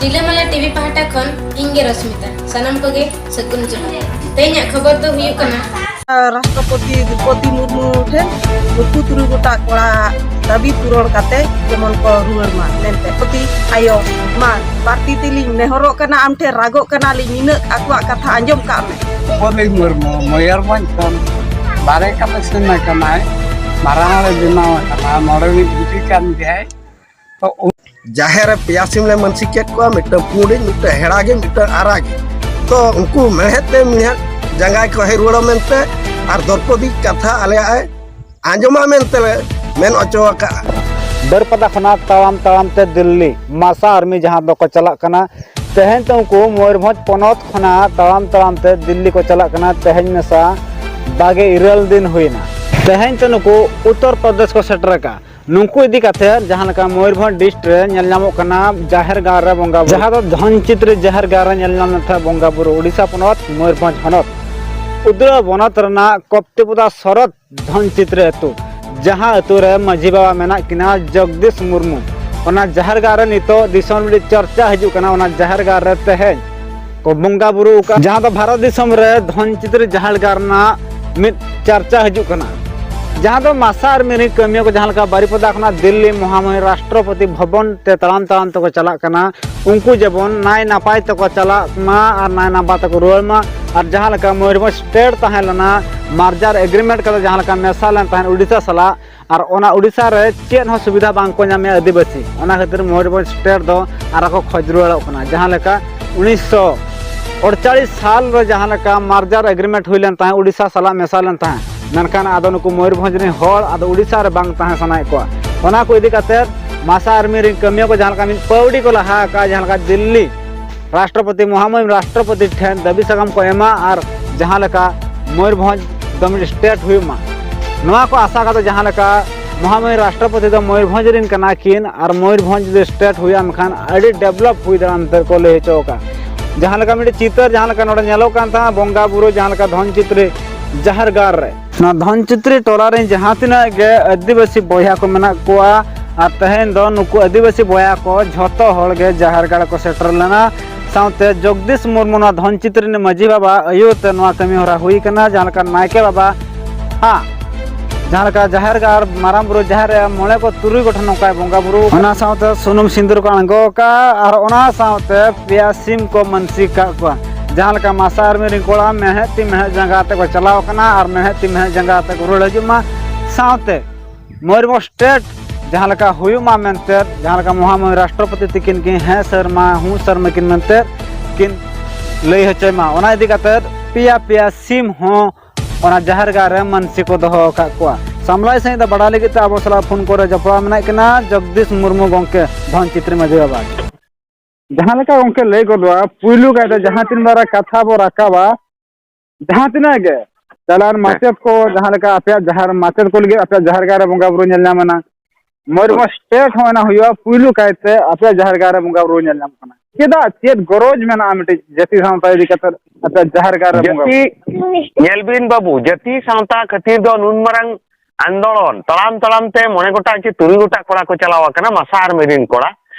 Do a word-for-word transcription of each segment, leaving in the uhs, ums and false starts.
ᱨᱤᱞᱟᱹᱢᱟᱞᱟ ᱴᱤᱵᱷᱤ ᱯᱟᱦᱴᱟ ᱠᱷᱚᱱ ᱤᱧ ᱜᱮ ᱨᱚᱥᱢᱤᱛᱟ, ᱥᱟᱱᱟᱢ ᱠᱚᱜᱮ ᱥᱟᱹᱜᱩᱱ ᱡᱚᱦᱟᱨ᱾ ᱛᱮᱦᱮᱧᱟᱜ ᱠᱷᱚᱵᱚᱨ ᱫᱚ ᱦᱩᱭᱩᱜ ᱠᱟᱱᱟ, ᱨᱟᱥᱴᱨᱚᱯᱚᱛᱤ ᱫᱨᱚᱯᱚᱫᱤ ᱢᱩᱨᱢᱩ ᱴᱷᱮᱱ ᱱᱩᱠᱩ ᱛᱩᱨᱩᱭ ᱜᱚᱴᱟ ᱠᱚᱲᱟ ᱫᱟᱹᱵᱤ ᱯᱩᱨᱚᱱ ᱠᱟᱛᱮ ᱡᱮᱢᱚᱱ ᱠᱚ ᱨᱩᱣᱟᱹᱲ ᱢᱟ ᱢᱮᱱᱛᱮ᱾ ᱯᱚᱛᱤ ᱟᱭᱳ, ᱢᱟ ᱵᱟᱹᱲᱛᱤ ᱛᱮᱞᱤᱧ ᱱᱮᱦᱚᱨᱚᱜ ᱠᱟᱱᱟ, ᱟᱢ ᱴᱷᱮᱱ ᱨᱟᱜᱚᱜ ᱠᱟᱱᱟᱞᱤᱧ, ᱱᱤᱱᱟᱹᱜ ᱟᱠᱚᱣᱟᱜ ᱠᱟᱛᱷᱟ ᱟᱸᱡᱚᱢ ᱠᱟᱜ ᱢᱮ᱾ ᱫᱨᱚᱯᱚᱫᱤ ᱢᱩᱨᱢᱩ ᱢᱚᱭᱩᱨᱵᱷᱚᱸᱡᱽ ᱠᱷᱚᱱ ᱵᱟᱨᱦᱮ ᱠᱟᱛᱮ ᱥᱮᱱ ᱟᱠᱟᱱᱟᱭ, ᱢᱟᱨᱟᱝ ᱦᱚᱲᱮ ᱵᱮᱱᱟᱣ ᱟᱠᱟᱱᱟ, ᱢᱚᱬᱮ ᱨᱤᱱᱤᱡ ᱵᱤᱴᱤ ᱠᱟᱱ ᱜᱮᱭᱟᱭ᱾ ᱛᱚ ᱩᱱ- ᱡᱟᱦᱮᱨ ᱨᱮ ᱯᱮᱭᱟ ᱥᱤᱢ ᱞᱮ ᱢᱟᱹᱱᱥᱤ ᱠᱮᱫ ᱠᱚᱣᱟ, ᱢᱤᱫᱴᱟᱝ ᱯᱩᱸᱰᱤᱡ, ᱢᱤᱫᱴᱟᱝ ᱦᱮᱲᱟᱜᱤᱡ, ᱢᱤᱫᱴᱟᱝ ᱟᱨᱟᱜᱤᱡ᱾ ᱛᱚ ᱩᱱᱠᱩ ᱢᱮᱲᱦᱮᱫ ᱛᱮ ᱢᱮᱲᱦᱮᱫ ᱡᱟᱸᱜᱟᱭ ᱠᱚ ᱦᱮᱡ ᱨᱩᱣᱟᱹᱲᱟ ᱢᱮᱱᱛᱮ, ᱟᱨ ᱫᱨᱚᱯᱚᱫᱤ ᱠᱟᱛᱷᱟ ᱟᱞᱮᱭᱟᱜ ᱮ ᱟᱸᱡᱚᱢᱟ ᱢᱮᱱᱛᱮ ᱞᱮ ᱢᱮᱱ ᱦᱚᱪᱚ ᱟᱠᱟᱫᱼᱟ᱾ ᱵᱟᱹᱨᱯᱟᱫᱟ ᱠᱷᱚᱱᱟᱜ ᱛᱟᱲᱟᱢ ᱛᱟᱲᱟᱢ ᱛᱮ ᱫᱤᱞᱞᱤ, ᱢᱟᱥᱟ ᱟᱨᱢᱤ ᱡᱟᱦᱟᱸ ᱫᱚᱠᱚ ᱪᱟᱞᱟᱜ ᱠᱟᱱᱟ, ᱛᱮᱦᱮᱧ ᱛᱮ ᱩᱱᱠᱩ ᱢᱚᱭᱩᱨᱵᱷᱚᱸᱡᱽ ᱯᱚᱱᱚᱛ ᱠᱷᱚᱱᱟᱜ ᱛᱟᱲᱟᱢ ᱛᱟᱲᱟᱢ ᱛᱮ ᱫᱤᱞᱞᱤ ᱠᱚ ᱪᱟᱞᱟᱜ ᱠᱟᱱᱟ᱾ ᱛᱮᱦᱮᱧ ᱢᱮᱥᱟ ᱵᱟᱜᱮ ᱤᱨᱟᱹᱞ ᱫᱤᱱ ᱦᱩᱭᱱᱟ᱾ ᱛᱮᱦᱮᱧ ᱛᱮ ᱱᱩᱠᱩ ᱩᱛᱛᱚᱨ ᱯᱨᱚᱫᱮᱥ ᱠᱚ ᱥᱮᱴᱮᱨ ᱟᱠᱟᱱᱟ᱾ ᱱᱩᱠᱩ ᱤᱫᱤ ᱠᱟᱛᱮ ᱡᱟᱦᱟᱸ ᱞᱮᱠᱟ ᱢᱚᱭᱩᱨᱵᱷᱚᱸᱡᱽ ᱰᱤᱥᱴ ᱨᱮ ᱧᱮᱞ ᱧᱟᱢᱚᱜ ᱠᱟᱱᱟ, ᱡᱟᱦᱮᱨ ᱜᱟᱲ ᱨᱮ ᱵᱚᱸᱜᱟ ᱵᱩᱨᱩ, ᱡᱟᱦᱟᱸ ᱫᱚ ᱫᱷᱚᱱᱪᱤᱛᱨᱤ ᱡᱟᱦᱮᱨ ᱜᱟᱲ ᱨᱮ ᱧᱮᱞ ᱧᱟᱢ ᱞᱮᱱ ᱛᱟᱦᱮᱸᱫ ᱵᱚᱸᱜᱟ ᱵᱩᱨᱩ, ᱳᱰᱤᱥᱟ ᱯᱚᱱᱚᱛ ᱢᱚᱭᱩᱨᱵᱷᱚᱸᱡᱽ ᱦᱚᱱᱚᱛ ᱩᱫᱽᱲᱟ ᱵᱚᱱᱚᱛ ᱨᱮᱱᱟᱜ ᱠᱚᱯᱛᱤᱯᱚᱫᱟ ᱥᱚᱨᱚᱛ ᱫᱷᱚᱱᱪᱤᱛᱨᱤ ᱟᱹᱛᱩ, ᱡᱟᱦᱟᱸ ᱟᱹᱛᱩ ᱨᱮ ᱢᱟᱹᱡᱷᱤ ᱵᱟᱵᱟ ᱢᱮᱱᱟᱜ ᱠᱤᱱᱟ ᱡᱚᱜᱽᱫᱤᱥ ᱢᱩᱨᱢᱩ᱾ ᱚᱱᱟ ᱡᱟᱦᱮᱨ ᱜᱟᱲ ᱨᱮ ᱱᱤᱛᱚᱜ ᱫᱤᱥᱚᱢ ᱨᱮ ᱪᱚᱨᱪᱟ ᱦᱤᱡᱩᱜ ᱠᱟᱱᱟ, ᱚᱱᱟ ᱡᱟᱦᱮᱨ ᱜᱟᱲ ᱨᱮ ᱛᱮᱦᱮᱧ ᱠᱚ ᱵᱚᱸᱜᱟ ᱵᱩᱨᱩ ᱟᱠᱟᱫ, ᱡᱟᱦᱟᱸ ᱫᱚ ᱵᱷᱟᱨᱚᱛ ᱫᱤᱥᱚᱢ ᱨᱮ ᱫᱷᱚᱱᱪᱤᱛᱨᱤ ᱡᱟᱦᱮᱨ ᱜᱟᱲ ᱨᱮᱱᱟᱜ ᱢᱤᱫ ᱪᱟᱨᱪᱟ ᱦᱤᱡᱩᱜ ᱠᱟᱱᱟ᱾ ᱡᱟᱦᱟᱸ ᱫᱚ ᱢᱟᱥᱟ ᱟᱨᱢᱤ ᱨᱤᱱ ᱠᱟᱹᱢᱤᱭᱟᱹ ᱠᱚ ᱡᱟᱦᱟᱸ ᱞᱮᱠᱟ ᱵᱟᱨᱤᱯᱟᱫᱟ ᱠᱷᱚᱱᱟᱜ ᱫᱤᱞᱞᱤ ᱢᱚᱦᱟᱢᱚᱦᱤ ᱨᱟᱥᱴᱨᱚᱯᱚᱛᱤ ᱵᱷᱚᱵᱚᱱ ᱛᱮ ᱛᱟᱲᱟᱢ ᱛᱟᱲᱟᱢ ᱛᱮᱠᱚ ᱪᱟᱞᱟᱜ ᱠᱟᱱᱟ, ᱩᱱᱠᱩ ᱡᱮᱢᱚᱱ ᱱᱟᱭ ᱱᱟᱯᱟᱭ ᱛᱮᱠᱚ ᱪᱟᱞᱟᱜ ᱢᱟ ᱟᱨ ᱱᱟᱭ ᱱᱟᱯᱟᱭ ᱛᱮᱠᱚ ᱨᱩᱣᱟᱹᱲ ᱢᱟ᱾ ᱟᱨ ᱡᱟᱦᱟᱸ ᱞᱮᱠᱟ ᱢᱚᱭᱩᱨᱵᱷᱚᱸᱡᱽ ᱥᱴᱮᱴ ᱛᱟᱦᱮᱸ ᱞᱮᱱᱟ, ᱢᱟᱨᱡᱟᱨ ᱮᱜᱽᱨᱤᱢᱮᱱᱴ ᱠᱟᱛᱮ ᱡᱟᱦᱟᱸ ᱞᱮᱠᱟ ᱢᱮᱥᱟ ᱞᱮᱱ ᱛᱟᱦᱮᱸᱫ ᱩᱰᱤᱥᱟ ᱥᱟᱞᱟᱜ, ᱟᱨ ᱚᱱᱟ ᱩᱰᱤᱥᱟ ᱨᱮ ᱪᱮᱫ ᱦᱚᱸ ᱥᱩᱵᱤᱫᱷᱟ ᱵᱟᱝ ᱠᱚ ᱧᱟᱢᱮᱫᱼᱟ ᱟᱹᱫᱤᱵᱟᱹᱥᱤ᱾ ᱚᱱᱟ ᱠᱷᱟᱹᱛᱤᱨ ᱢᱚᱭᱩᱨᱵᱷᱚᱸᱡᱽ ᱥᱴᱮᱴ ᱫᱚ ᱟᱨᱚ ᱠᱚ ᱠᱷᱚᱡᱽ ᱨᱩᱣᱟᱹᱲᱚᱜ ᱠᱟᱱᱟ᱾ ᱡᱟᱦᱟᱸ ᱞᱮᱠᱟ ᱩᱱᱤᱥᱥᱚ ᱟᱴᱪᱟᱞᱤᱥ ᱥᱟᱞ ᱨᱮ ᱡᱟᱦᱟᱸ ᱞᱮᱠᱟ ᱢᱟᱨᱡᱟᱨ ᱮᱜᱽᱨᱤᱢᱮᱱᱴ ᱦᱩᱭ ᱞᱮᱱ ᱛᱟᱦᱮᱸᱫ, ᱩᱰᱤᱥᱟ ᱥᱟᱞᱟᱜ ᱢᱮᱥᱟ ᱞᱮᱱ ᱛᱟᱦᱮᱸᱫ, ᱢᱮᱱᱠᱷᱟᱱ ᱟᱫᱚ ᱱᱩᱠᱩ ᱢᱚᱭᱩᱨᱵᱷᱚᱸᱡᱽ ᱨᱤᱱ ᱦᱚᱲ ᱟᱫᱚ ᱩᱰᱤᱥᱟ ᱨᱮ ᱵᱟᱝ ᱛᱟᱦᱮᱸ ᱥᱟᱱᱟᱭᱮᱫ ᱠᱚᱣᱟ᱾ ᱚᱱᱟ ᱠᱚ ᱤᱫᱤ ᱠᱟᱛᱮ ᱢᱟᱥᱟ ᱟᱨᱢᱤ ᱨᱤᱱ ᱠᱟᱹᱢᱤᱭᱟᱹ ᱠᱚ ᱡᱟᱦᱟᱸ ᱞᱮᱠᱟ ᱢᱤᱫ ᱯᱟᱹᱣᱲᱤ ᱠᱚ ᱞᱟᱦᱟ ᱟᱠᱟᱫᱼᱟ, ᱡᱟᱦᱟᱸ ᱞᱮᱠᱟ ᱫᱤᱞᱞᱤ ᱨᱟᱥᱴᱨᱚᱯᱚᱛᱤ, ᱢᱚᱦᱟᱢᱚᱦᱤᱢ ᱨᱟᱥᱴᱨᱚᱯᱚᱛᱤ ᱴᱷᱮᱱ ᱫᱟᱹᱵᱤ ᱥᱟᱠᱟᱢ ᱠᱚ ᱮᱢᱟ ᱟᱨ ᱡᱟᱦᱟᱸ ᱞᱮᱠᱟ ᱢᱚᱭᱩᱨᱵᱷᱚᱸᱡᱽ ᱫᱚ ᱢᱤᱫ ᱥᱴᱮᱴ ᱦᱩᱭᱩᱜ ᱢᱟ, ᱱᱚᱣᱟ ᱠᱚ ᱟᱥᱟ ᱠᱟᱛᱮ ᱡᱟᱦᱟᱸ ᱞᱮᱠᱟ ᱢᱚᱦᱟᱢᱚᱦᱤ ᱨᱟᱥᱴᱨᱚᱯᱚᱛᱤ ᱫᱚ ᱢᱚᱭᱩᱨᱵᱷᱚᱸᱡᱽ ᱨᱤᱱ ᱠᱟᱱᱟ ᱠᱤᱱ ᱟᱨ ᱢᱚᱭᱩᱨᱵᱷᱚᱸᱡᱽ ᱡᱩᱫᱤ ᱥᱴᱮᱴ ᱦᱩᱭᱩᱜᱼᱟ ᱢᱮᱱᱠᱷᱟᱱ ᱟᱹᱰᱤ ᱰᱮᱵᱷᱞᱚᱯ ᱦᱩᱭ ᱫᱟᱲᱮᱭᱟᱜᱼᱟ ᱢᱮᱱᱛᱮ ᱠᱚ ᱞᱟᱹᱭ ᱦᱚᱪᱚ ᱟᱠᱟᱫᱼᱟ᱾ ᱡᱟᱦᱟᱸ ᱞᱮᱠᱟ ᱢᱤᱫᱴᱮᱱ ᱪᱤᱛᱟᱹᱨ ᱡᱟᱦᱟᱸ ᱞᱮᱠᱟ ᱱᱚᱰᱮ ᱧᱮᱞᱚᱜ ᱠᱟᱱ ᱛᱟᱦᱮᱸᱫ, ᱵᱚᱸᱜᱟ ᱵᱩᱨᱩ ᱡᱟᱦᱟᱸ ᱞᱮᱠᱟ ᱫᱷᱚᱱᱪᱤᱛᱨᱤ ᱡᱟᱦᱮᱨ ᱜᱟᱲ ᱨᱮ, ᱱᱚᱣᱟ ᱫᱷᱚᱱᱪᱤᱛᱨᱤ ᱴᱚᱞᱟ ᱨᱮᱱ ᱡᱟᱦᱟᱸ ᱛᱤᱱᱟᱹᱜ ᱜᱮ ᱟᱹᱫᱤᱵᱟᱹᱥᱤ ᱵᱚᱭᱦᱟ ᱠᱚ ᱢᱮᱱᱟᱜ ᱠᱚᱣᱟ, ᱟᱨ ᱛᱮᱦᱮᱧ ᱫᱚ ᱱᱩᱠᱩ ᱟᱹᱫᱤᱵᱟᱹᱥᱤ ᱵᱚᱭᱦᱟ ᱠᱚ ᱡᱷᱚᱛᱚ ᱦᱚᱲ ᱜᱮ ᱡᱟᱦᱮᱨ ᱜᱟᱲ ᱠᱚ ᱥᱮᱴᱮᱨ ᱞᱮᱱᱟ᱾ ᱥᱟᱶᱛᱮ ᱡᱚᱜᱽᱫᱤᱥ ᱢᱩᱨᱢᱩ ᱱᱚᱣᱟ ᱫᱷᱚᱱᱪᱤᱛᱨᱤ ᱨᱤᱱᱤᱡ ᱢᱟᱹᱡᱷᱤ ᱵᱟᱵᱟ ᱟᱹᱭᱩᱨ ᱛᱮ ᱱᱚᱣᱟ ᱠᱟᱹᱢᱤ ᱦᱚᱨᱟ ᱦᱩᱭ ᱠᱟᱱᱟ, ᱡᱟᱦᱟᱸ ᱞᱮᱠᱟ ᱱᱟᱭᱠᱮ ᱵᱟᱵᱟ ᱦᱟᱸ ᱡᱟᱦᱟᱸ ᱞᱮᱠᱟ ᱡᱟᱦᱮᱨ ᱜᱟᱲ ᱢᱟᱨᱟᱝ ᱵᱩᱨᱩ ᱡᱟᱦᱮᱨ ᱨᱮ ᱢᱚᱬᱮ ᱠᱚ ᱛᱩᱨᱩᱭ ᱜᱚᱴᱷᱮᱱ ᱱᱚᱝᱠᱟᱭ ᱵᱚᱸᱜᱟ ᱵᱩᱨᱩ, ᱚᱱᱟ ᱥᱟᱶᱛᱮ ᱥᱩᱱᱩᱢ ᱥᱤᱸᱫᱩᱨ ᱠᱚ ᱟᱬᱜᱚ ᱟᱠᱟᱫᱼᱟ ᱟᱨ ᱚᱱᱟ ᱥᱟᱶᱛᱮ ᱯᱮᱭᱟ ᱥᱤᱢ ᱠᱚ ᱢᱟᱹᱱᱥᱤ ᱟᱠᱟᱫ ᱠᱚᱣᱟ᱾ ᱡᱟᱦᱟᱸ ᱞᱮᱠᱟ ᱢᱟᱥᱟ ᱟᱨ ᱢᱤᱨᱤ ᱠᱚᱲᱟ ᱢᱮᱲᱦᱮᱫ ᱛᱤ ᱢᱮᱲᱦᱮᱫ ᱡᱟᱸᱜᱟ ᱟᱛᱮ ᱠᱚ ᱪᱟᱞᱟᱣ ᱠᱟᱱᱟ ᱟᱨ ᱢᱮᱲᱦᱮᱫ ᱛᱤ ᱢᱮᱲᱦᱮᱫ ᱡᱟᱸᱜᱟ ᱟᱛᱮ ᱠᱚ ᱨᱩᱣᱟᱹᱲ ᱦᱤᱡᱩᱜ ᱢᱟ᱾ ᱥᱟᱶᱛᱮ ᱢᱚᱭᱩᱨᱵᱷᱚᱸᱡᱽ ᱥᱴᱮᱴ ᱡᱟᱦᱟᱸ ᱞᱮᱠᱟ ᱦᱩᱭᱩᱜ ᱢᱟ ᱢᱮᱱᱛᱮ, ᱡᱟᱦᱟᱸ ᱞᱮᱠᱟ ᱢᱚᱦᱟᱢᱚᱭ ᱨᱟᱥᱴᱨᱚᱯᱚᱛᱤ ᱛᱤᱠᱤᱱ ᱠᱤᱱ ᱦᱮᱸ ᱥᱟᱹᱨ ᱢᱟ, ᱦᱩᱸ ᱥᱟᱹᱨ ᱢᱟ ᱠᱤᱱ ᱢᱮᱱᱛᱮ ᱠᱤᱱ ᱞᱟᱹᱭ ᱦᱚᱪᱚᱭ ᱢᱟ, ᱚᱱᱟ ᱤᱫᱤ ᱠᱟᱛᱮ ᱯᱮᱭᱟ ᱯᱮᱭᱟ ᱥᱤᱢ ᱦᱚᱸ ᱚᱱᱟ ᱡᱟᱦᱮᱨ ᱜᱟᱲ ᱨᱮ ᱢᱟᱹᱱᱥᱤ ᱠᱚ ᱫᱚᱦᱚ ᱟᱠᱟᱫ ᱠᱚᱣᱟ᱾ ᱥᱟᱢᱞᱟᱭ ᱥᱟᱺᱦᱤᱡ ᱫᱚ ᱵᱟᱲᱟᱭ ᱞᱟᱹᱜᱤᱫ ᱛᱮ ᱟᱵᱚ ᱥᱟᱞᱟᱜ ᱯᱷᱳᱱ ᱠᱚᱨᱮ ᱡᱚᱯᱲᱟᱣ ᱢᱮᱱᱟᱜ ᱠᱤᱱᱟ ᱡᱚᱜᱽᱫᱤᱥ ᱢᱩᱨᱢᱩ ᱜᱚᱢᱠᱮ, ᱫᱷᱚᱱ ᱪᱤᱛᱨᱤ ᱢᱟᱹᱡᱷᱤ ᱵᱟᱵᱟ᱾ ᱡᱟᱦᱟᱸ ᱞᱮᱠᱟ ᱜᱚᱢᱠᱮ ᱞᱟᱹᱭ ᱜᱚᱫᱚᱜᱼᱟ, ᱯᱩᱭᱞᱩ ᱠᱟᱭᱛᱮ ᱡᱟᱦᱟᱸ ᱛᱤᱱ ᱵᱟᱨᱟ ᱠᱟᱛᱷᱟ ᱵᱚ ᱨᱟᱠᱟᱵᱟ, ᱡᱟᱦᱟᱸ ᱛᱤᱱᱟᱹᱜ ᱜᱮ ᱪᱟᱞᱟᱱ ᱦᱮᱸ᱾ ᱢᱟᱪᱮᱫ ᱠᱚ, ᱡᱟᱦᱟᱸ ᱞᱮᱠᱟ ᱟᱯᱮᱭᱟᱜ ᱡᱟᱦᱮᱨ ᱢᱟᱪᱮᱫ ᱠᱚ ᱞᱟᱹᱜᱤᱫ ᱟᱯᱮᱭᱟᱜ ᱡᱟᱦᱮᱨ ᱜᱟᱲ ᱨᱮ ᱵᱚᱸᱜᱟ ᱵᱩᱨᱩ ᱧᱮᱞ ᱧᱟᱢ ᱮᱱᱟ, ᱢᱚᱭᱩᱨᱵᱷᱚᱸᱡᱽ ᱥᱴᱮᱴ ᱦᱚᱸ ᱚᱱᱟ ᱦᱩᱭᱩᱜᱼᱟ, ᱯᱩᱭᱞᱩ ᱠᱟᱭᱛᱮ ᱟᱯᱮᱭᱟᱜ ᱡᱟᱦᱮᱨ ᱜᱟᱲ ᱨᱮ ᱵᱚᱸᱜᱟ ᱵᱩᱨᱩ ᱧᱮᱞ ᱧᱟᱢᱚᱜ ᱠᱟᱱᱟ᱾ ᱪᱮᱫᱟᱜ, ᱪᱮᱫ ᱜᱚᱨᱚᱡᱽ ᱢᱮᱱᱟᱜᱼᱟ ᱢᱤᱫᱴᱤᱡ ᱡᱟᱹᱛᱤ ᱥᱟᱶᱛᱟ ᱤᱫᱤ ᱠᱟᱛᱮ ᱟᱯᱮᱭᱟᱜ ᱡᱟᱦᱮᱨ ᱜᱟᱲ ᱨᱮ ᱵᱚᱸᱜᱟ ᱡᱟᱹᱛᱤ, ᱵᱩᱨᱩ? ᱧᱮᱞ ᱵᱤᱱ ᱵᱟᱹᱵᱩ, ᱡᱟᱹᱛᱤ ᱥᱟᱶᱛᱟ ᱠᱷᱟᱹᱛᱤᱨ ᱫᱚ ᱱᱩᱱ ᱢᱟᱨᱟᱝ ᱟᱱᱫᱳᱞᱚᱱ, ᱛᱟᱲᱟᱢ ᱛᱟᱲᱟᱢ ᱛᱮ ᱢᱚᱬᱮ ᱜᱚᱴᱟᱝ ᱪᱮ ᱛᱩᱨᱩᱭ ᱜᱚᱴᱟᱝ ᱠᱚᱲᱟ ᱠᱚ ᱪᱟᱞᱟᱣ ᱟᱠᱟᱱᱟ, ᱢᱟᱥᱟ ᱟᱨ ᱢᱤᱨᱤᱱ ᱠᱚᱲᱟ᱾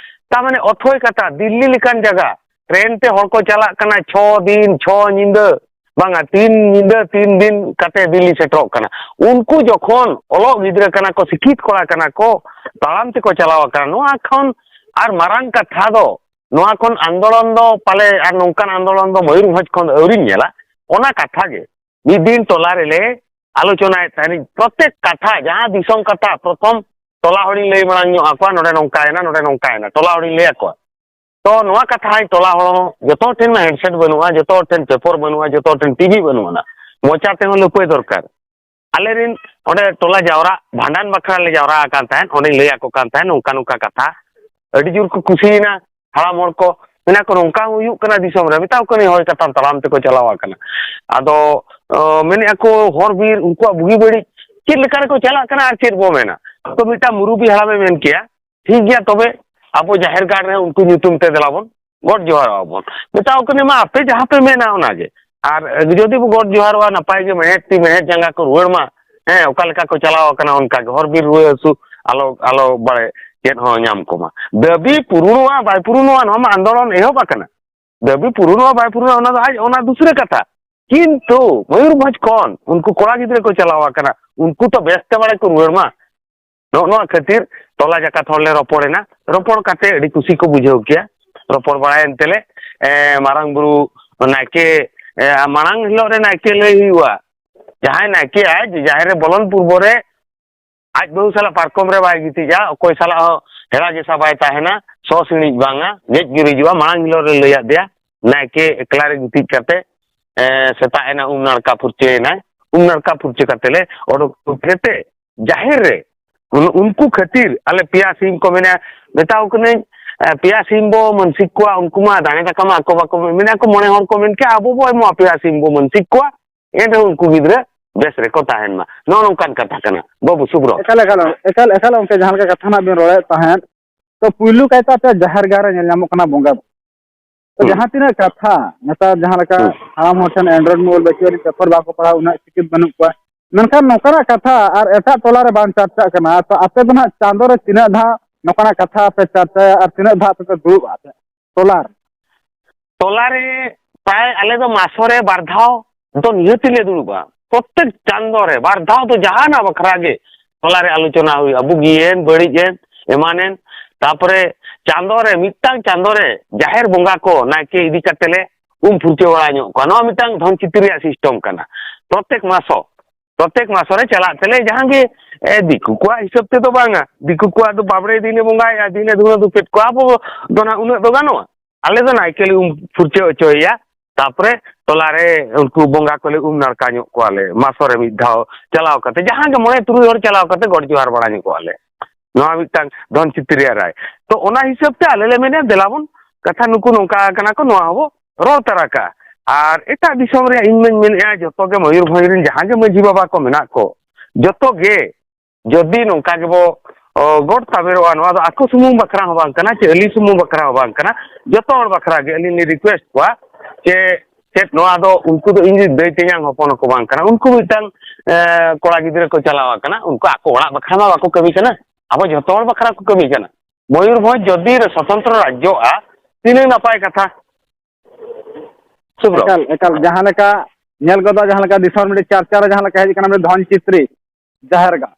ᱛᱟᱨ ᱢᱟᱱᱮ ᱚᱛᱷᱚᱭ ᱠᱟᱛᱷᱟ, ᱫᱤᱞᱞᱤ ᱞᱮᱠᱟᱱ ᱡᱟᱭᱜᱟ, ᱴᱨᱮᱱ ᱛᱮ ᱦᱚᱲ ᱠᱚ ᱪᱟᱞᱟᱜ ᱠᱟᱱᱟ, ᱪᱷᱚ ᱫᱤᱱ, ᱪᱷᱚ ᱧᱤᱫᱟᱹ, ᱵᱟᱝᱟ, ᱛᱤᱱ ᱧᱤᱫᱟᱹ, ᱛᱤᱱ ᱫᱤᱱ ᱠᱟᱛᱮ ᱫᱤᱞᱞᱤ ᱥᱮᱴᱮᱨᱚᱜ ᱠᱟᱱᱟ᱾ ᱩᱱᱠᱩ ᱡᱚᱠᱷᱚᱱ ᱚᱞᱚᱜ ᱜᱤᱫᱽᱨᱟᱹ ᱠᱟᱱᱟ ᱠᱚ, ᱥᱤᱠᱠᱷᱤᱛ ᱠᱚᱲᱟ ᱠᱟᱱᱟ ᱠᱚ, ᱛᱟᱲᱟᱢ ᱛᱮᱠᱚ ᱪᱟᱞᱟᱣ ᱟᱠᱟᱱᱟ᱾ ᱱᱚᱣᱟ ᱠᱷᱚᱱ ᱟᱨ ᱢᱟᱨᱟᱝ ᱠᱟᱛᱷᱟ ᱫᱚ, ᱱᱚᱣᱟ ᱠᱷᱚᱱ ᱟᱱᱫᱳᱞᱚᱱ ᱫᱚ ᱯᱟᱞᱮ ᱟᱨ ᱱᱚᱝᱠᱟᱱ ᱟᱱᱫᱳᱞᱚᱱ ᱫᱚ ᱢᱚᱭᱩᱨᱵᱷᱚᱸᱡᱽ ᱠᱷᱚᱱ ᱫᱚ ᱟᱹᱣᱨᱤᱧ ᱧᱮᱞᱟ᱾ ᱚᱱᱟ ᱠᱟᱛᱷᱟ ᱜᱮ, ᱢᱤᱫ ᱫᱤᱱ ᱴᱚᱞᱟ ᱨᱮᱞᱮ ᱟᱞᱳᱪᱚᱱᱟᱭᱮᱫ ᱛᱟᱦᱮᱱ, ᱯᱨᱚᱛᱮᱠ ᱠᱟᱛᱷᱟ, ᱡᱟᱦᱟᱸ ᱫᱤᱥᱚᱢ ᱠᱟᱛᱷᱟ, ᱯᱨᱚᱛᱷᱚᱢ ᱴᱚᱞᱟ ᱦᱚᱲᱤᱧ ᱞᱟᱹᱭ ᱢᱟᱲᱟᱝ ᱧᱚᱜ ᱟᱠᱚᱣᱟ, ᱱᱚᱰᱮ ᱱᱚᱝᱠᱟᱭᱮᱱᱟ, ᱱᱚᱰᱮ ᱱᱚᱝᱠᱟᱭᱮᱱᱟ, ᱴᱚᱞᱟ ᱦᱚᱲᱤᱧ ᱞᱟᱹᱭ ᱟᱠᱚᱣᱟ᱾ ᱛᱚ ᱱᱚᱣᱟ ᱠᱟᱛᱷᱟ ᱦᱚᱸ ᱴᱚᱞᱟ ᱦᱚᱲ ᱦᱚᱸ, ᱡᱚᱛᱚ ᱦᱚᱲ ᱴᱷᱮᱱ ᱢᱟ ᱦᱮᱰᱥᱮᱴ ᱵᱟᱹᱱᱩᱜᱼᱟ, ᱡᱚᱛᱚ ᱦᱚᱲ ᱴᱷᱮᱱ ᱯᱮᱯᱚᱨ ᱵᱟᱹᱱᱩᱜᱼᱟ, ᱡᱚᱛᱚ ᱦᱚᱲ ᱴᱷᱮᱱ ᱴᱤᱵᱷᱤ ᱵᱟᱹᱱᱩᱜ ᱟᱱᱟ, ᱢᱚᱪᱟ ᱛᱮᱦᱚᱸ ᱞᱟᱹᱯᱟᱹᱭ ᱫᱚᱨᱠᱟᱨ᱾ ᱟᱞᱮ ᱨᱮᱱ ᱚᱸᱰᱮ ᱴᱚᱞᱟ ᱡᱟᱣᱨᱟ, ᱵᱷᱟᱸᱰᱟᱱ ᱵᱟᱠᱷᱨᱟ ᱞᱮ ᱡᱟᱣᱨᱟ ᱟᱠᱟᱱ ᱛᱟᱦᱮᱸᱫ, ᱚᱸᱰᱮᱧ ᱞᱟᱹᱭ ᱟᱠᱚ ᱠᱟᱱ ᱛᱟᱦᱮᱸᱫ ᱱᱚᱝᱠᱟ ᱱᱚᱝᱠᱟ ᱠᱟᱛᱷᱟ᱾ ᱟᱹᱰᱤ ᱡᱳᱨ ᱠᱚ ᱠᱩᱥᱤᱭᱮᱱᱟ ᱦᱟᱲᱟᱢ ᱦᱚᱲ ᱠᱚ, ᱢᱮᱱᱟ ᱠᱚ, "ᱱᱚᱝᱠᱟ ᱦᱚᱸ ᱦᱩᱭᱩᱜ ᱠᱟᱱᱟ ᱫᱤᱥᱚᱢ ᱨᱮ?" ᱢᱮᱛᱟ ᱠᱚ ᱠᱟᱹᱱᱟᱹᱧ, "ᱦᱳᱭ, ᱠᱟᱛᱷᱟ ᱛᱟᱲᱟᱢ ᱛᱮᱠᱚ ᱪᱟᱞᱟᱣ ᱟᱠᱟᱱᱟ᱾" ᱟᱫᱚ ᱚ, ᱢᱮᱱᱮᱫᱼᱟ ᱠᱚ, ᱦᱚᱨ ᱵᱤᱨ ᱩᱱᱠᱩᱣᱟᱜ ᱵᱩᱜᱤ ᱵᱟᱹᱲᱤᱡ ᱪᱮᱫ ᱞᱮᱠᱟ ᱨᱮᱠᱚ ᱪᱟᱞᱟᱜ ᱠᱟᱱᱟ ᱟᱨ ᱪᱮᱫ ᱵᱚ ᱢᱮᱱᱟ᱾ ᱛᱚ ᱢᱤᱫᱴᱟᱝ ᱢᱩᱨᱩᱵᱤ ᱦᱟᱲᱟᱢᱮ ᱢᱮᱱ ᱠᱮᱭᱟ, "ᱴᱷᱤᱠ ᱜᱮᱭᱟ, ᱛᱚᱵᱮ ᱟᱵᱚ ᱡᱟᱦᱮᱨ ᱜᱟᱲ ᱨᱮ ᱩᱱᱠᱩ ᱧᱩᱛᱩᱢ ᱛᱮ ᱫᱮᱞᱟ ᱵᱚᱱ ᱜᱚᱰ ᱡᱚᱦᱟᱨᱚᱜᱼᱟ ᱵᱚᱱ᱾" ᱢᱮᱛᱟᱣ ᱠᱟᱹᱱᱟᱹᱧ, "ᱢᱟ ᱟᱯᱮ ᱡᱟᱦᱟᱸ ᱯᱮ ᱢᱮᱱᱟ ᱚᱱᱟᱜᱮ, ᱟᱨ ᱡᱩᱫᱤ ᱵᱚ ᱜᱚᱰ ᱡᱚᱦᱟᱨᱚᱜᱼᱟ, ᱱᱟᱯᱟᱭ ᱜᱮ ᱢᱮᱬᱦᱮᱫ ᱛᱤ ᱢᱮᱬᱦᱮᱫ ᱡᱟᱸᱜᱟ ᱠᱚ ᱨᱩᱣᱟᱹᱲ ᱢᱟ, ᱦᱮᱸ, ᱚᱠᱟ ᱞᱮᱠᱟ ᱠᱚ ᱪᱟᱞᱟᱣ ᱟᱠᱟᱱᱟ ᱚᱱᱠᱟ ᱜᱮ, ᱦᱚᱨ ᱵᱤᱨ ᱨᱩᱣᱟᱹ ᱦᱟᱹᱥᱩ ᱟᱞᱚ, ᱟᱞᱚ ᱵᱟᱲᱮ ᱪᱮᱫ ᱦᱚᱸ ᱧᱟᱢ ᱠᱚᱢᱟ᱾ ᱫᱟᱹᱵᱤ ᱯᱩᱨᱩᱱᱚᱜᱼᱟ ᱵᱟᱭ ᱯᱩᱨᱩᱱᱚᱜᱼᱟ, ᱱᱚᱣᱟ ᱢᱟ ᱟᱱᱫᱳᱞᱚᱱ ᱮᱦᱚᱵ ᱟᱠᱟᱱᱟ᱾ ᱫᱟᱹᱵᱤ ᱯᱩᱨᱩᱱᱚᱜᱼᱟ ᱵᱟᱭ ᱯᱩᱨᱩᱱᱚᱜᱼᱟ, ᱚᱱᱟ ᱫᱚ ᱟᱡ, ᱚᱱᱟ ᱫᱩᱥᱨᱟᱹ ᱠᱟᱛᱷᱟ᱾ ᱠᱤᱱᱛᱩ ᱢᱚᱭᱩᱨᱵᱷᱚᱸᱡᱽ ᱠᱷᱚᱱ ᱩᱱᱠᱩ ᱠᱚᱲᱟ ᱜᱤᱫᱽᱨᱟᱹ ᱠᱚ ᱪᱟᱞᱟᱣ ᱟᱠᱟᱱᱟ, ᱩᱱᱠᱩ ᱛᱚ ᱵᱮᱥ ᱛᱮ ᱵᱟᱲᱮ ᱠᱚ ᱨᱩᱣᱟᱹᱲ ᱢᱟ᱾ ᱱᱚᱜᱼᱚ ᱱᱚᱣᱟ ᱠᱷᱟᱹᱛᱤᱨ ᱴᱚᱞᱟ ᱡᱟᱠᱟᱛ ᱦᱚᱲ ᱞᱮ ᱨᱚᱯᱚᱲ ᱮᱱᱟ᱾ ᱨᱚᱯᱚᱲ ᱠᱟᱛᱮ ᱟᱹᱰᱤ ᱠᱩᱥᱤ ᱠᱚ ᱵᱩᱡᱷᱟᱹᱣ ᱠᱮᱭᱟ᱾ ᱨᱚᱯᱚᱲ ᱵᱟᱲᱟᱭᱮᱱ ᱛᱮᱞᱮ, ᱮ, ᱢᱟᱨᱟᱝ ᱵᱩᱨᱩ ᱱᱟᱭᱠᱮ, ᱮ, ᱢᱟᱲᱟᱝ ᱦᱤᱞᱳᱜ ᱨᱮ ᱱᱟᱭᱠᱮ ᱞᱟᱹᱭ ᱦᱩᱭᱩᱜᱼᱟ᱾ ᱡᱟᱦᱟᱸᱭ ᱱᱟᱭᱠᱮ ᱟᱡ ᱡᱟᱦᱮᱨ ᱨᱮ ᱵᱚᱞᱚᱱ ᱯᱩᱨᱵᱚ ᱨᱮ ᱟᱡ ᱵᱟᱹᱦᱩ ᱥᱟᱞᱟᱜ ᱯᱟᱨᱠᱚᱢ ᱨᱮ ᱵᱟᱭ ᱜᱤᱛᱤᱡᱼᱟ, ᱚᱠᱚᱭ ᱥᱟᱞᱟᱜ ᱦᱚᱸ ᱦᱮᱲᱟ ᱜᱮᱥᱟ ᱵᱟᱭ ᱛᱟᱦᱮᱱᱟ, ᱥᱚ ᱥᱤᱬᱤᱡ ᱵᱟᱝᱟ, ᱜᱮᱡ ᱜᱩᱨᱤᱡᱚᱜᱼᱟ᱾ ᱢᱟᱲᱟᱝ ᱦᱤᱞᱳᱜ ᱨᱮ ᱞᱟᱹᱭᱟᱫ ᱫᱮᱭᱟ, ᱱᱟᱭᱠᱮ ᱮᱠᱞᱟ ᱨᱮ ᱜᱤᱛᱤᱡ ᱠᱟᱛᱮ, ᱮ, ᱥᱮᱛᱟᱜ ᱮᱱᱟ, ᱩᱢ ᱱᱟᱲᱠᱟ ᱯᱷᱩᱨᱪᱟᱹᱭᱮᱱᱟᱭ᱾ ᱩᱢ ᱱᱟᱲᱠᱟ ᱯᱷᱩᱨᱪᱟᱹ ᱠᱟᱛᱮ ᱞᱮ ᱚᱰᱚᱠ ᱠᱟᱛᱮ ᱡᱟᱦᱮᱨ ᱨᱮ ᱩᱱ-, ᱩᱱᱠᱩ ᱠᱷᱟᱹᱛᱤᱨ ᱟᱞᱮ ᱯᱮᱭᱟ ᱥᱤᱢ ᱠᱚ ᱢᱮᱱᱟ, ᱢᱮᱛᱟᱣ ᱠᱟᱹᱱᱟᱹᱧ, ᱮ, ᱯᱮᱭᱟ ᱥᱤᱢ ᱵᱚ ᱢᱟᱹᱱᱥᱤᱠ ᱠᱚᱣᱟ, ᱩᱱᱠᱩ ᱢᱟ ᱫᱟᱲᱮ ᱫᱟᱠᱟ ᱢᱟ ᱟᱠᱚ ᱵᱟᱠᱚ ᱢᱮᱱᱟ ᱠᱚ, ᱢᱚᱬᱮ ᱦᱚᱲ ᱠᱚ ᱢᱮᱱ ᱠᱮᱜᱼᱟ, ᱟᱵᱚ ᱵᱚ ᱮᱢᱚᱜᱼᱟ ᱯᱮᱭᱟ ᱥᱤᱢ ᱵᱚ ᱢᱟᱹᱱᱥᱤᱠ ᱠᱚᱣᱟ᱾ ᱮᱱᱨᱮᱦᱚᱸ ᱩᱱᱠᱩ ᱜᱤᱫᱽᱨᱟᱹ ᱵᱮᱥ ᱨᱮᱠᱚ ᱛᱟᱦᱮᱱ ᱢᱟ, ᱱᱚᱜᱼᱚ ᱱᱚᱝᱠᱟᱱ ᱠᱟᱛᱷᱟ ᱠᱟᱱᱟ ᱵᱟᱹᱵᱩ ᱥᱩᱵᱨᱚᱛ᱾ ᱮᱠᱟᱞ, ᱮᱠᱟᱞ, ᱮᱠᱟᱞ, ᱮᱠᱟᱞ, ᱚᱱᱠᱟ ᱡᱟᱦᱟᱸ ᱞᱮᱠᱟ ᱠᱟᱛᱷᱟ ᱱᱟᱜ ᱵᱮᱱ ᱨᱚᱲᱮᱫ ᱛᱟᱦᱮᱸᱫ, ᱛᱚ ᱯᱩᱭᱞᱩ ᱠᱟᱭᱛᱮ ᱟᱯᱮᱭᱟᱜ ᱡᱟᱦᱮᱨ ᱜᱟᱲ ᱨᱮ ᱧᱮᱞ ᱧᱟᱢᱚᱜ ᱠᱟᱱᱟ ᱵᱚᱸᱜᱟ ᱵᱩᱨᱩ᱾ ᱛᱚ ᱦᱩᱸ᱾ ᱡᱟᱦᱟᱸ ᱛᱤᱱᱟᱹᱜ ᱠᱟᱛᱷᱟ ᱱᱮᱛᱟᱨ ᱡᱟᱦᱟᱸ ᱞᱮᱠᱟ ᱦᱩᱸ᱾ ᱦᱟᱲᱟᱢ ᱦᱚᱲ ᱴᱷᱮᱱ Android mobile ᱵᱟᱹᱪᱩᱜ ᱟᱹᱱᱤᱡ, ᱯᱮᱯᱟᱨ ᱵᱟᱠᱚ ᱯᱟᱲᱦᱟᱣ, ᱩᱱᱟᱹᱜ ᱥᱤᱠᱷᱤᱛ ᱵᱟᱹᱱᱩᱜ ᱠᱚᱣᱟ, ᱢᱮᱱᱠᱷᱟᱱ ᱱᱚᱝᱠᱟᱱᱟᱜ ᱠᱟᱛᱷᱟ ᱟᱨ ᱮᱴᱟᱜ ᱴᱚᱞᱟ ᱨᱮ ᱵᱟᱝ ᱪᱟᱨᱪᱟᱜ ᱠᱟᱱᱟ᱾ ᱛᱚ ᱟᱯᱮ ᱫᱚ ᱱᱟᱦᱟᱜ ᱪᱟᱸᱫᱚ ᱨᱮ ᱛᱤᱱᱟᱹᱜ ᱫᱷᱟᱣ ᱱᱚᱝᱠᱟᱱᱟᱜ ᱠᱟᱛᱷᱟ ᱯᱮ ᱪᱟᱨᱪᱟᱭᱟ ᱟᱨ ᱛᱤᱱᱟᱹᱜ ᱫᱷᱟᱣ ᱯᱮ ᱫᱩᱲᱩᱵᱼᱟ ᱟᱯᱮ ᱴᱚᱞᱟ ᱨᱮ? ᱴᱚᱞᱟ ᱨᱮ ᱯᱨᱟᱭ ᱟᱞᱮ ᱫᱚ ᱢᱟᱥᱚ ᱨᱮ ᱵᱟᱨ ᱫᱷᱟᱣ ᱫᱚ ᱱᱤᱦᱟᱹᱛ ᱞᱮ ᱫᱩᱲᱩᱵᱼᱟ᱾ ᱯᱨᱚᱛᱮᱠ ᱪᱟᱸᱫᱚ ᱨᱮ ᱵᱟᱨ ᱫᱷᱟᱣ ᱫᱚ ᱡᱟᱦᱟᱱᱟᱜ ᱵᱟᱠᱷᱨᱟ ᱜᱮ ᱴᱚᱞᱟ ᱨᱮ ᱟᱞᱳᱪᱚᱱᱟ ᱦᱩᱭᱩᱜᱼᱟ, ᱵᱩᱜᱤᱭᱮᱱ, ᱵᱟᱹᱲᱤᱡ ᱮᱱ, ᱮᱢᱟᱱᱮᱱ᱾ ᱛᱟᱯᱚᱨᱮ ᱪᱟᱸᱫᱚ ᱨᱮ, ᱢᱤᱫᱴᱟᱝ ᱪᱟᱸᱫᱚ ᱨᱮ ᱡᱟᱦᱮᱨ ᱵᱚᱸᱜᱟ ᱠᱚ ᱱᱟᱭᱠᱮ ᱤᱫᱤ ᱠᱟᱛᱮ ᱞᱮ ᱩᱢ ᱯᱷᱩᱨᱪᱟᱹ ᱵᱟᱲᱟ ᱧᱚᱜ ᱠᱚᱣᱟ᱾ ᱱᱚᱣᱟ ᱢᱤᱫᱴᱟᱝ ᱫᱷᱚᱱ ᱪᱤᱛᱤ ᱨᱮᱭᱟᱜ system ᱠᱟᱱᱟ᱾ ᱯᱨᱚᱛᱮᱠ ᱢᱟᱥᱚ, ᱯᱨᱚᱛᱮᱠ ᱢᱟᱥᱚ ᱨᱮ ᱪᱟᱞᱟᱜ ᱛᱮᱞᱮ ᱡᱟᱦᱟᱸ ᱜᱮ, ᱮ, ᱫᱤᱠᱩ ᱠᱚᱣᱟᱜ ᱦᱤᱥᱟᱹᱵ ᱛᱮᱫᱚ ᱵᱟᱝᱟ᱾ ᱫᱤᱠᱩ ᱠᱚᱣᱟᱜ ᱫᱚ ᱵᱟᱵᱲᱮ ᱫᱤᱱᱮ ᱵᱚᱸᱜᱟᱭᱮᱜᱼᱟ, ᱫᱤᱱᱮ ᱫᱷᱩᱬᱟᱹ ᱫᱷᱩᱯᱮᱫ ᱠᱚᱣᱟ, ᱟᱵᱚ ᱫᱚ ᱱᱟᱜ ᱩᱱᱟᱹᱜ ᱫᱚ ᱜᱟᱱᱚᱜᱼᱟ? ᱟᱞᱮ ᱫᱚ ᱱᱟᱭᱠᱮ ᱞᱮ ᱩᱢ ᱯᱷᱩᱨᱪᱟᱹ ᱦᱚᱪᱚᱭᱮᱭᱟ, ᱛᱟᱯᱚᱨᱮ ᱴᱚᱞᱟ ᱨᱮ ᱩᱱᱠᱩ ᱵᱚᱸᱜᱟ ᱠᱚᱞᱮ ᱩᱢ ᱱᱟᱲᱠᱟ ᱧᱚᱜ ᱠᱚᱣᱟᱞᱮ᱾ ᱢᱟᱥᱚ ᱨᱮ ᱢᱤᱫ ᱫᱷᱟᱣ ᱪᱟᱞᱟᱣ ᱠᱟᱛᱮ, ᱡᱟᱦᱟᱸ ᱜᱮ ᱢᱚᱬᱮ ᱛᱩᱨᱩᱭ ᱦᱚᱲ ᱪᱟᱞᱟᱣ ᱠᱟᱛᱮ ᱜᱚᱰ ᱡᱚᱦᱟᱨ ᱵᱟᱲᱟ ᱧᱚᱜ ᱠᱚᱣᱟᱞᱮ᱾ ᱱᱚᱣᱟ ᱢᱤᱫᱴᱟᱝ ᱫᱷᱚᱱ ᱪᱤᱛᱤ ᱨᱮᱭᱟᱜ ᱨᱟᱭ᱾ ᱛᱚ ᱚᱱᱟ ᱦᱤᱥᱟᱹᱵ ᱛᱮ ᱟᱞᱮ ᱞᱮ ᱢᱮᱱᱮᱫᱼᱟ, ᱫᱮᱞᱟ ᱵᱚᱱ ᱠᱟᱛᱷᱟ, ᱱᱩᱠᱩ ᱱᱚᱝᱠᱟ ᱟᱠᱟᱱᱟ ᱠᱚ, ᱱᱚᱣᱟ ᱦᱚᱸᱵᱚ ᱨᱚᱲ ᱛᱟᱨᱟ ᱠᱟᱜᱼᱟ᱾ ᱟᱨ ᱮᱴᱟᱜ ᱫᱤᱥᱚᱢ ᱨᱮᱭᱟᱜ ᱤᱧ ᱢᱟᱧ ᱢᱮᱱᱮᱫᱼᱟ, ᱡᱚᱛᱚ ᱜᱮ ᱢᱚᱭᱩᱨᱵᱷᱚᱸᱡᱽ ᱨᱮᱱ ᱡᱟᱦᱟᱸ ᱜᱮ ᱢᱟᱹᱡᱷᱤ ᱵᱟᱵᱟ ᱠᱚ ᱢᱮᱱᱟᱜ ᱠᱚ, ᱡᱚᱛᱚ ᱜᱮ ᱡᱩᱫᱤ ᱱᱚᱝᱠᱟ ᱜᱮᱵᱚ, ᱚ, ᱜᱚᱴ ᱛᱟᱵᱮᱨᱚᱜᱼᱟ, ᱱᱚᱣᱟ ᱫᱚ ᱟᱠᱚ ᱥᱩᱢᱩᱝ ᱵᱟᱠᱷᱨᱟ ᱦᱚᱸ ᱵᱟᱝ ᱠᱟᱱᱟ, ᱪᱮ ᱟᱹᱞᱤᱧ ᱥᱩᱢᱩᱝ ᱵᱟᱠᱷᱨᱟ ᱦᱚᱸ ᱵᱟᱝ ᱠᱟᱱᱟ, ᱡᱚᱛᱚ ᱦᱚᱲ ᱵᱟᱠᱷᱨᱟ ᱜᱮ ᱟᱹᱞᱤᱧ ᱞᱤᱧ request ᱠᱚᱣᱟ ᱡᱮ ᱪᱮᱫ ᱱᱚᱣᱟ ᱫᱚ ᱩᱱᱠᱩ ᱫᱚ ᱤᱧ ᱫᱟᱹᱭ ᱛᱮᱧᱟᱝ ᱦᱚᱯᱚᱱ ᱦᱚᱸᱠᱚ ᱵᱟᱝ ᱠᱟᱱᱟ, ᱩᱱᱠᱩ ᱢᱤᱫᱴᱟᱝ, ᱮ, ᱠᱚᱲᱟ ᱜᱤᱫᱽᱨᱟᱹ ᱠᱚ ᱪᱟᱞᱟᱣ ᱟᱠᱟᱱᱟ, ᱩᱱᱠᱩ ᱟᱠᱚ ᱚᱲᱟᱜ ᱵᱟᱠᱷᱨᱟ ᱢᱟ ᱵᱟᱠᱚ ᱠᱟᱹᱢᱤ ᱠᱟᱱᱟ, ᱟᱵᱚ ᱡᱷᱚᱛᱚ ᱦᱚᱲ ᱵᱟᱠᱷᱨᱟ ᱠᱚ ᱠᱟᱹᱢᱤ ᱠᱟᱱᱟ᱾ ᱢᱚᱭᱩᱨᱵᱷᱚᱸᱡᱽ ᱡᱚᱫᱤ ᱨᱮ ᱥᱚᱛᱚᱱᱛᱨᱚ ᱨᱟᱡᱽᱡᱚᱜᱼᱟ, ᱛᱤᱱᱟᱹᱜ ᱱᱟᱯᱟᱭ ᱠᱟᱛᱷᱟ᱾ ᱥᱩᱵᱨᱚᱛ᱾ ᱮᱠᱟᱞ, ᱮᱠᱟᱞ᱾ ᱡᱟᱦᱟᱸ ᱞᱮᱠᱟ ᱧᱮᱞ ᱜᱚᱫᱚᱜᱼᱟ, ᱡᱟᱦᱟᱸ ᱞᱮᱠᱟ ᱫᱤᱥᱚᱢ ᱨᱮ ᱪᱟᱨᱪᱟ ᱨᱮ ᱡᱟᱦᱟᱸ ᱞᱮᱠᱟ ᱦᱮᱡ ᱟᱠᱟᱱᱟ, ᱢᱤᱫ ᱫᱷᱚᱱᱪᱤᱛᱨᱤ ᱡᱟᱦᱮᱨ ᱜᱟᱲ᱾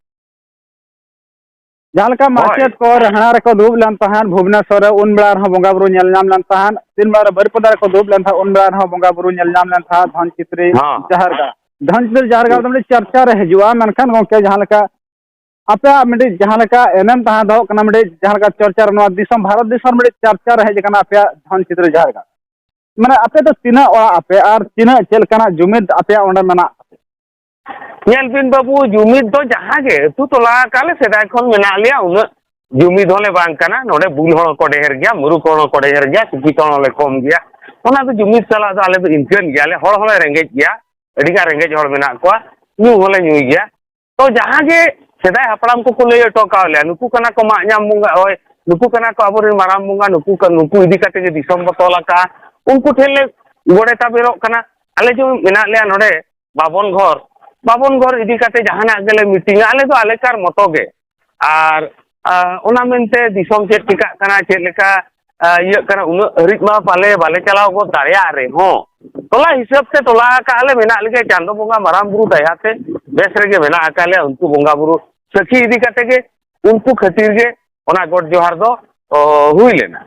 ᱡᱟᱦᱟᱸ ᱞᱮᱠᱟ ᱦᱳᱭ᱾ ᱢᱟᱪᱮᱛ ᱠᱚ ᱨᱮᱦᱲᱟ ᱨᱮᱠᱚ ᱫᱩᱲᱩᱵ ᱞᱮᱱ ᱛᱟᱦᱮᱸᱫ ᱵᱷᱩᱵᱽᱱᱮᱥᱚᱨ ᱨᱮ, ᱩᱱ ᱵᱮᱲᱟ ᱨᱮᱦᱚᱸ ᱵᱚᱸᱜᱟ ᱵᱩᱨᱩ ᱧᱮᱞ ᱧᱟᱢ ᱞᱮᱱ ᱛᱟᱦᱮᱸᱫ, ᱛᱤᱱ ᱵᱮᱲᱟ ᱨᱮ ᱵᱟᱹᱨᱤᱯᱟᱫᱟ ᱨᱮᱠᱚ ᱫᱩᱲᱩᱵ ᱞᱮᱱ ᱛᱟᱦᱮᱸᱫ, ᱩᱱ ᱵᱮᱲᱟ ᱨᱮᱦᱚᱸ ᱵᱚᱸᱜᱟ ᱵᱩᱨᱩ ᱧᱮᱞ ᱧᱟᱢ ᱞᱮᱱ ᱛᱟᱦᱮᱸᱫ ᱫᱷᱚᱱᱪᱤᱛᱨᱤ ᱦᱚᱸ᱾ ᱡᱟᱦᱮᱨ ᱜᱟᱲ᱾ ᱫᱷᱚᱱᱪᱤᱛᱨᱤ ᱡᱟᱦᱮᱨ ᱜᱟᱲ ᱫᱚ ᱢᱤᱫᱴᱤᱡ ᱪᱟᱨᱪᱟ ᱨᱮ ᱦᱤᱡᱩᱜᱼᱟ, ᱢᱮᱱᱠᱷᱟᱱ ᱜᱚᱢᱠᱮ, ᱡᱟᱦᱟᱸ ᱞᱮᱠᱟ ᱟᱯᱮᱭᱟᱜ ᱢᱤᱫᱴᱤᱡ ᱡᱟᱦᱟᱸ ᱞᱮᱠᱟ ᱮᱱᱮᱢ ᱛᱟᱦᱮᱸ ᱫᱚᱦᱚᱜ ᱠᱟᱱᱟ, ᱢᱤᱫᱴᱤᱡ ᱡᱟᱦᱟᱸ ᱞᱮᱠᱟ ᱪᱚᱨᱪᱟ ᱨᱮ ᱱᱚᱣᱟ ᱫᱤᱥᱚᱢ, ᱵᱷᱟᱨᱚᱛ ᱫᱤᱥᱚᱢ ᱨᱮ ᱢᱤᱫᱴᱤᱡ ᱪᱟᱨᱪᱟ ᱨᱮ ᱦᱮᱡ ᱟᱠᱟᱱᱟ ᱟᱯᱮᱭᱟᱜ ᱫᱷᱚᱱᱪᱤᱛᱨᱤ ᱡᱟᱦᱮᱨ ᱜᱟᱲ᱾ ᱢᱟᱱᱮ ᱟᱯᱮ ᱫᱚ ᱛᱤᱱᱟᱹᱜ ᱚᱲᱟᱜ ᱟᱯᱮ ᱟᱨ ᱛᱤᱱᱟᱹᱜ ᱪᱮᱫ ᱞᱮᱠᱟᱱᱟᱜ ᱡᱩᱢᱤᱫ ᱟᱯᱮᱭᱟᱜ ᱚᱸᱰᱮ ᱢᱮᱱᱟᱜ? ᱧᱮᱞ ᱵᱤᱱ ᱵᱟᱹᱵᱩ, ᱡᱩᱢᱤᱫ ᱫᱚ ᱡᱟᱦᱟᱸ ᱜᱮ ᱟᱹᱛᱩ ᱴᱚᱞᱟ ᱟᱠᱟᱫ ᱞᱮ, ᱥᱮᱫᱟᱭ ᱠᱷᱚᱱ ᱢᱮᱱᱟᱜ ᱞᱮᱭᱟ, ᱩᱱᱟᱹᱜ ᱡᱩᱢᱤᱫ ᱦᱚᱸᱞᱮ ᱵᱟᱝ ᱠᱟᱱᱟ᱾ ᱱᱚᱰᱮ ᱵᱩᱞ ᱦᱚᱲ ᱦᱚᱸᱠᱚ ᱰᱷᱮᱨ ᱜᱮᱭᱟ, ᱢᱩᱨᱩᱠ ᱦᱚᱲ ᱦᱚᱸᱠᱚ ᱰᱷᱮᱨ ᱜᱮᱭᱟ, ᱥᱤᱠᱠᱷᱤᱛ ᱦᱚᱲ ᱦᱚᱸᱞᱮ ᱠᱚᱢ ᱜᱮᱭᱟ᱾ ᱚᱱᱟ ᱫᱚ ᱡᱩᱢᱤᱫ ᱥᱟᱞᱟᱜ ᱫᱚ ᱟᱞᱮ ᱫᱚ ᱤᱱᱠᱟᱹᱱ ᱜᱮᱭᱟᱞᱮ, ᱦᱚᱲ ᱦᱚᱸᱞᱮ ᱨᱮᱸᱜᱮᱡ ᱜᱮᱭᱟ, ᱟᱹᱰᱤᱜᱟᱱ ᱨᱮᱸᱜᱮᱡ ᱦᱚᱲ ᱢᱮᱱᱟᱜ ᱠᱚᱣᱟ, ᱧᱩ ᱦᱚᱸᱞᱮ ᱧᱩᱭ ᱜᱮᱭᱟ᱾ ᱛᱚ ᱡᱟᱦᱟᱸ ᱜᱮ ᱥᱮᱫᱟᱭ ᱦᱟᱯᱲᱟᱢ ᱠᱚᱠᱚ ᱞᱟᱹᱭ ᱦᱚᱴᱚ ᱠᱟᱜ ᱞᱮᱭᱟ, ᱱᱩᱠᱩ ᱠᱟᱱᱟ ᱠᱚ ᱢᱟᱜ ᱧᱟᱢ ᱵᱚᱸᱜᱟ, ᱳᱭ ᱱᱩᱠᱩ ᱠᱟᱱᱟ ᱠᱚ ᱟᱵᱚᱨᱮᱱ ᱢᱟᱨᱟᱝ ᱵᱚᱸᱜᱟ, ᱱᱩᱠᱩ ᱠᱟ-, ᱱᱩᱠᱩ ᱤᱫᱤ ᱠᱟᱛᱮ ᱜᱮ ᱫᱤᱥᱚᱢ ᱵᱚ ᱛᱚᱞ ᱟᱠᱟᱜᱼᱟ, ᱩᱱᱠᱩ ᱴᱷᱮᱱ ᱞᱮ ᱜᱚᱰᱮᱛ ᱛᱟᱵᱮᱨᱚᱜ ᱠᱟᱱᱟ᱾ ᱟᱞᱮ ᱡᱮ ᱢᱮᱱᱟᱜ ᱞᱮᱭᱟ ᱱᱚᱰᱮ ᱵᱟᱵᱚᱱ ᱜᱷᱚᱨ, ᱵᱟᱵᱚᱱ ᱜᱷᱚᱨ ᱤᱫᱤ ᱠᱟᱛᱮ ᱡᱟᱦᱟᱱᱟᱜ ᱜᱮᱞᱮ ᱢᱤᱴᱤᱝᱟ, ᱟᱞᱮ ᱫᱚ ᱟᱞᱮᱠᱟᱨ ᱢᱚᱛᱚ ᱜᱮ᱾ ᱟᱨ, ᱟ, ᱚᱱᱟ ᱢᱮᱱᱛᱮ ᱫᱤᱥᱚᱢ ᱪᱮᱫ ᱪᱤᱠᱟᱜ ᱠᱟᱱᱟ, ᱪᱮᱫ ᱞᱮᱠᱟ, ᱟ, ᱤᱭᱟᱹᱜ ᱠᱟᱱᱟ, ᱩᱱᱟᱹᱜ ᱦᱟᱹᱨᱤᱡ ᱢᱟ ᱯᱟᱞᱮ ᱵᱟᱞᱮ ᱪᱟᱞᱟᱣ ᱜᱚᱫ ᱫᱟᱲᱮᱭᱟᱜ ᱨᱮᱦᱚᱸ, ᱴᱚᱞᱟ ᱦᱤᱥᱟᱹᱵ ᱛᱮ ᱴᱚᱞᱟ ᱟᱠᱟᱜ ᱞᱮ ᱢᱮᱱᱟᱜ ᱞᱮᱜᱮ, ᱪᱟᱸᱫᱚ ᱵᱚᱸᱜᱟ ᱢᱟᱨᱟᱝ ᱵᱩᱨᱩ ᱫᱟᱭᱟ ᱛᱮ ᱵᱮᱥ ᱨᱮᱜᱮ ᱢᱮᱱᱟᱜ ᱟᱠᱟᱫ ᱞᱮᱭᱟ᱾ ᱩᱱᱠᱩ ᱵᱚᱸᱜᱟ ᱵᱩᱨᱩ ᱥᱟᱹᱠᱷᱤ ᱤᱫᱤ ᱠᱟᱛᱮ ᱜᱮ ᱩᱱᱠᱩ ᱠᱷᱟᱹᱛᱤᱨ ᱜᱮ ᱚᱱᱟ ᱜᱚᱰ ᱡᱚᱦᱟᱨ ᱫᱚ, ᱚ, ᱦᱩᱭ ᱞᱮᱱᱟ᱾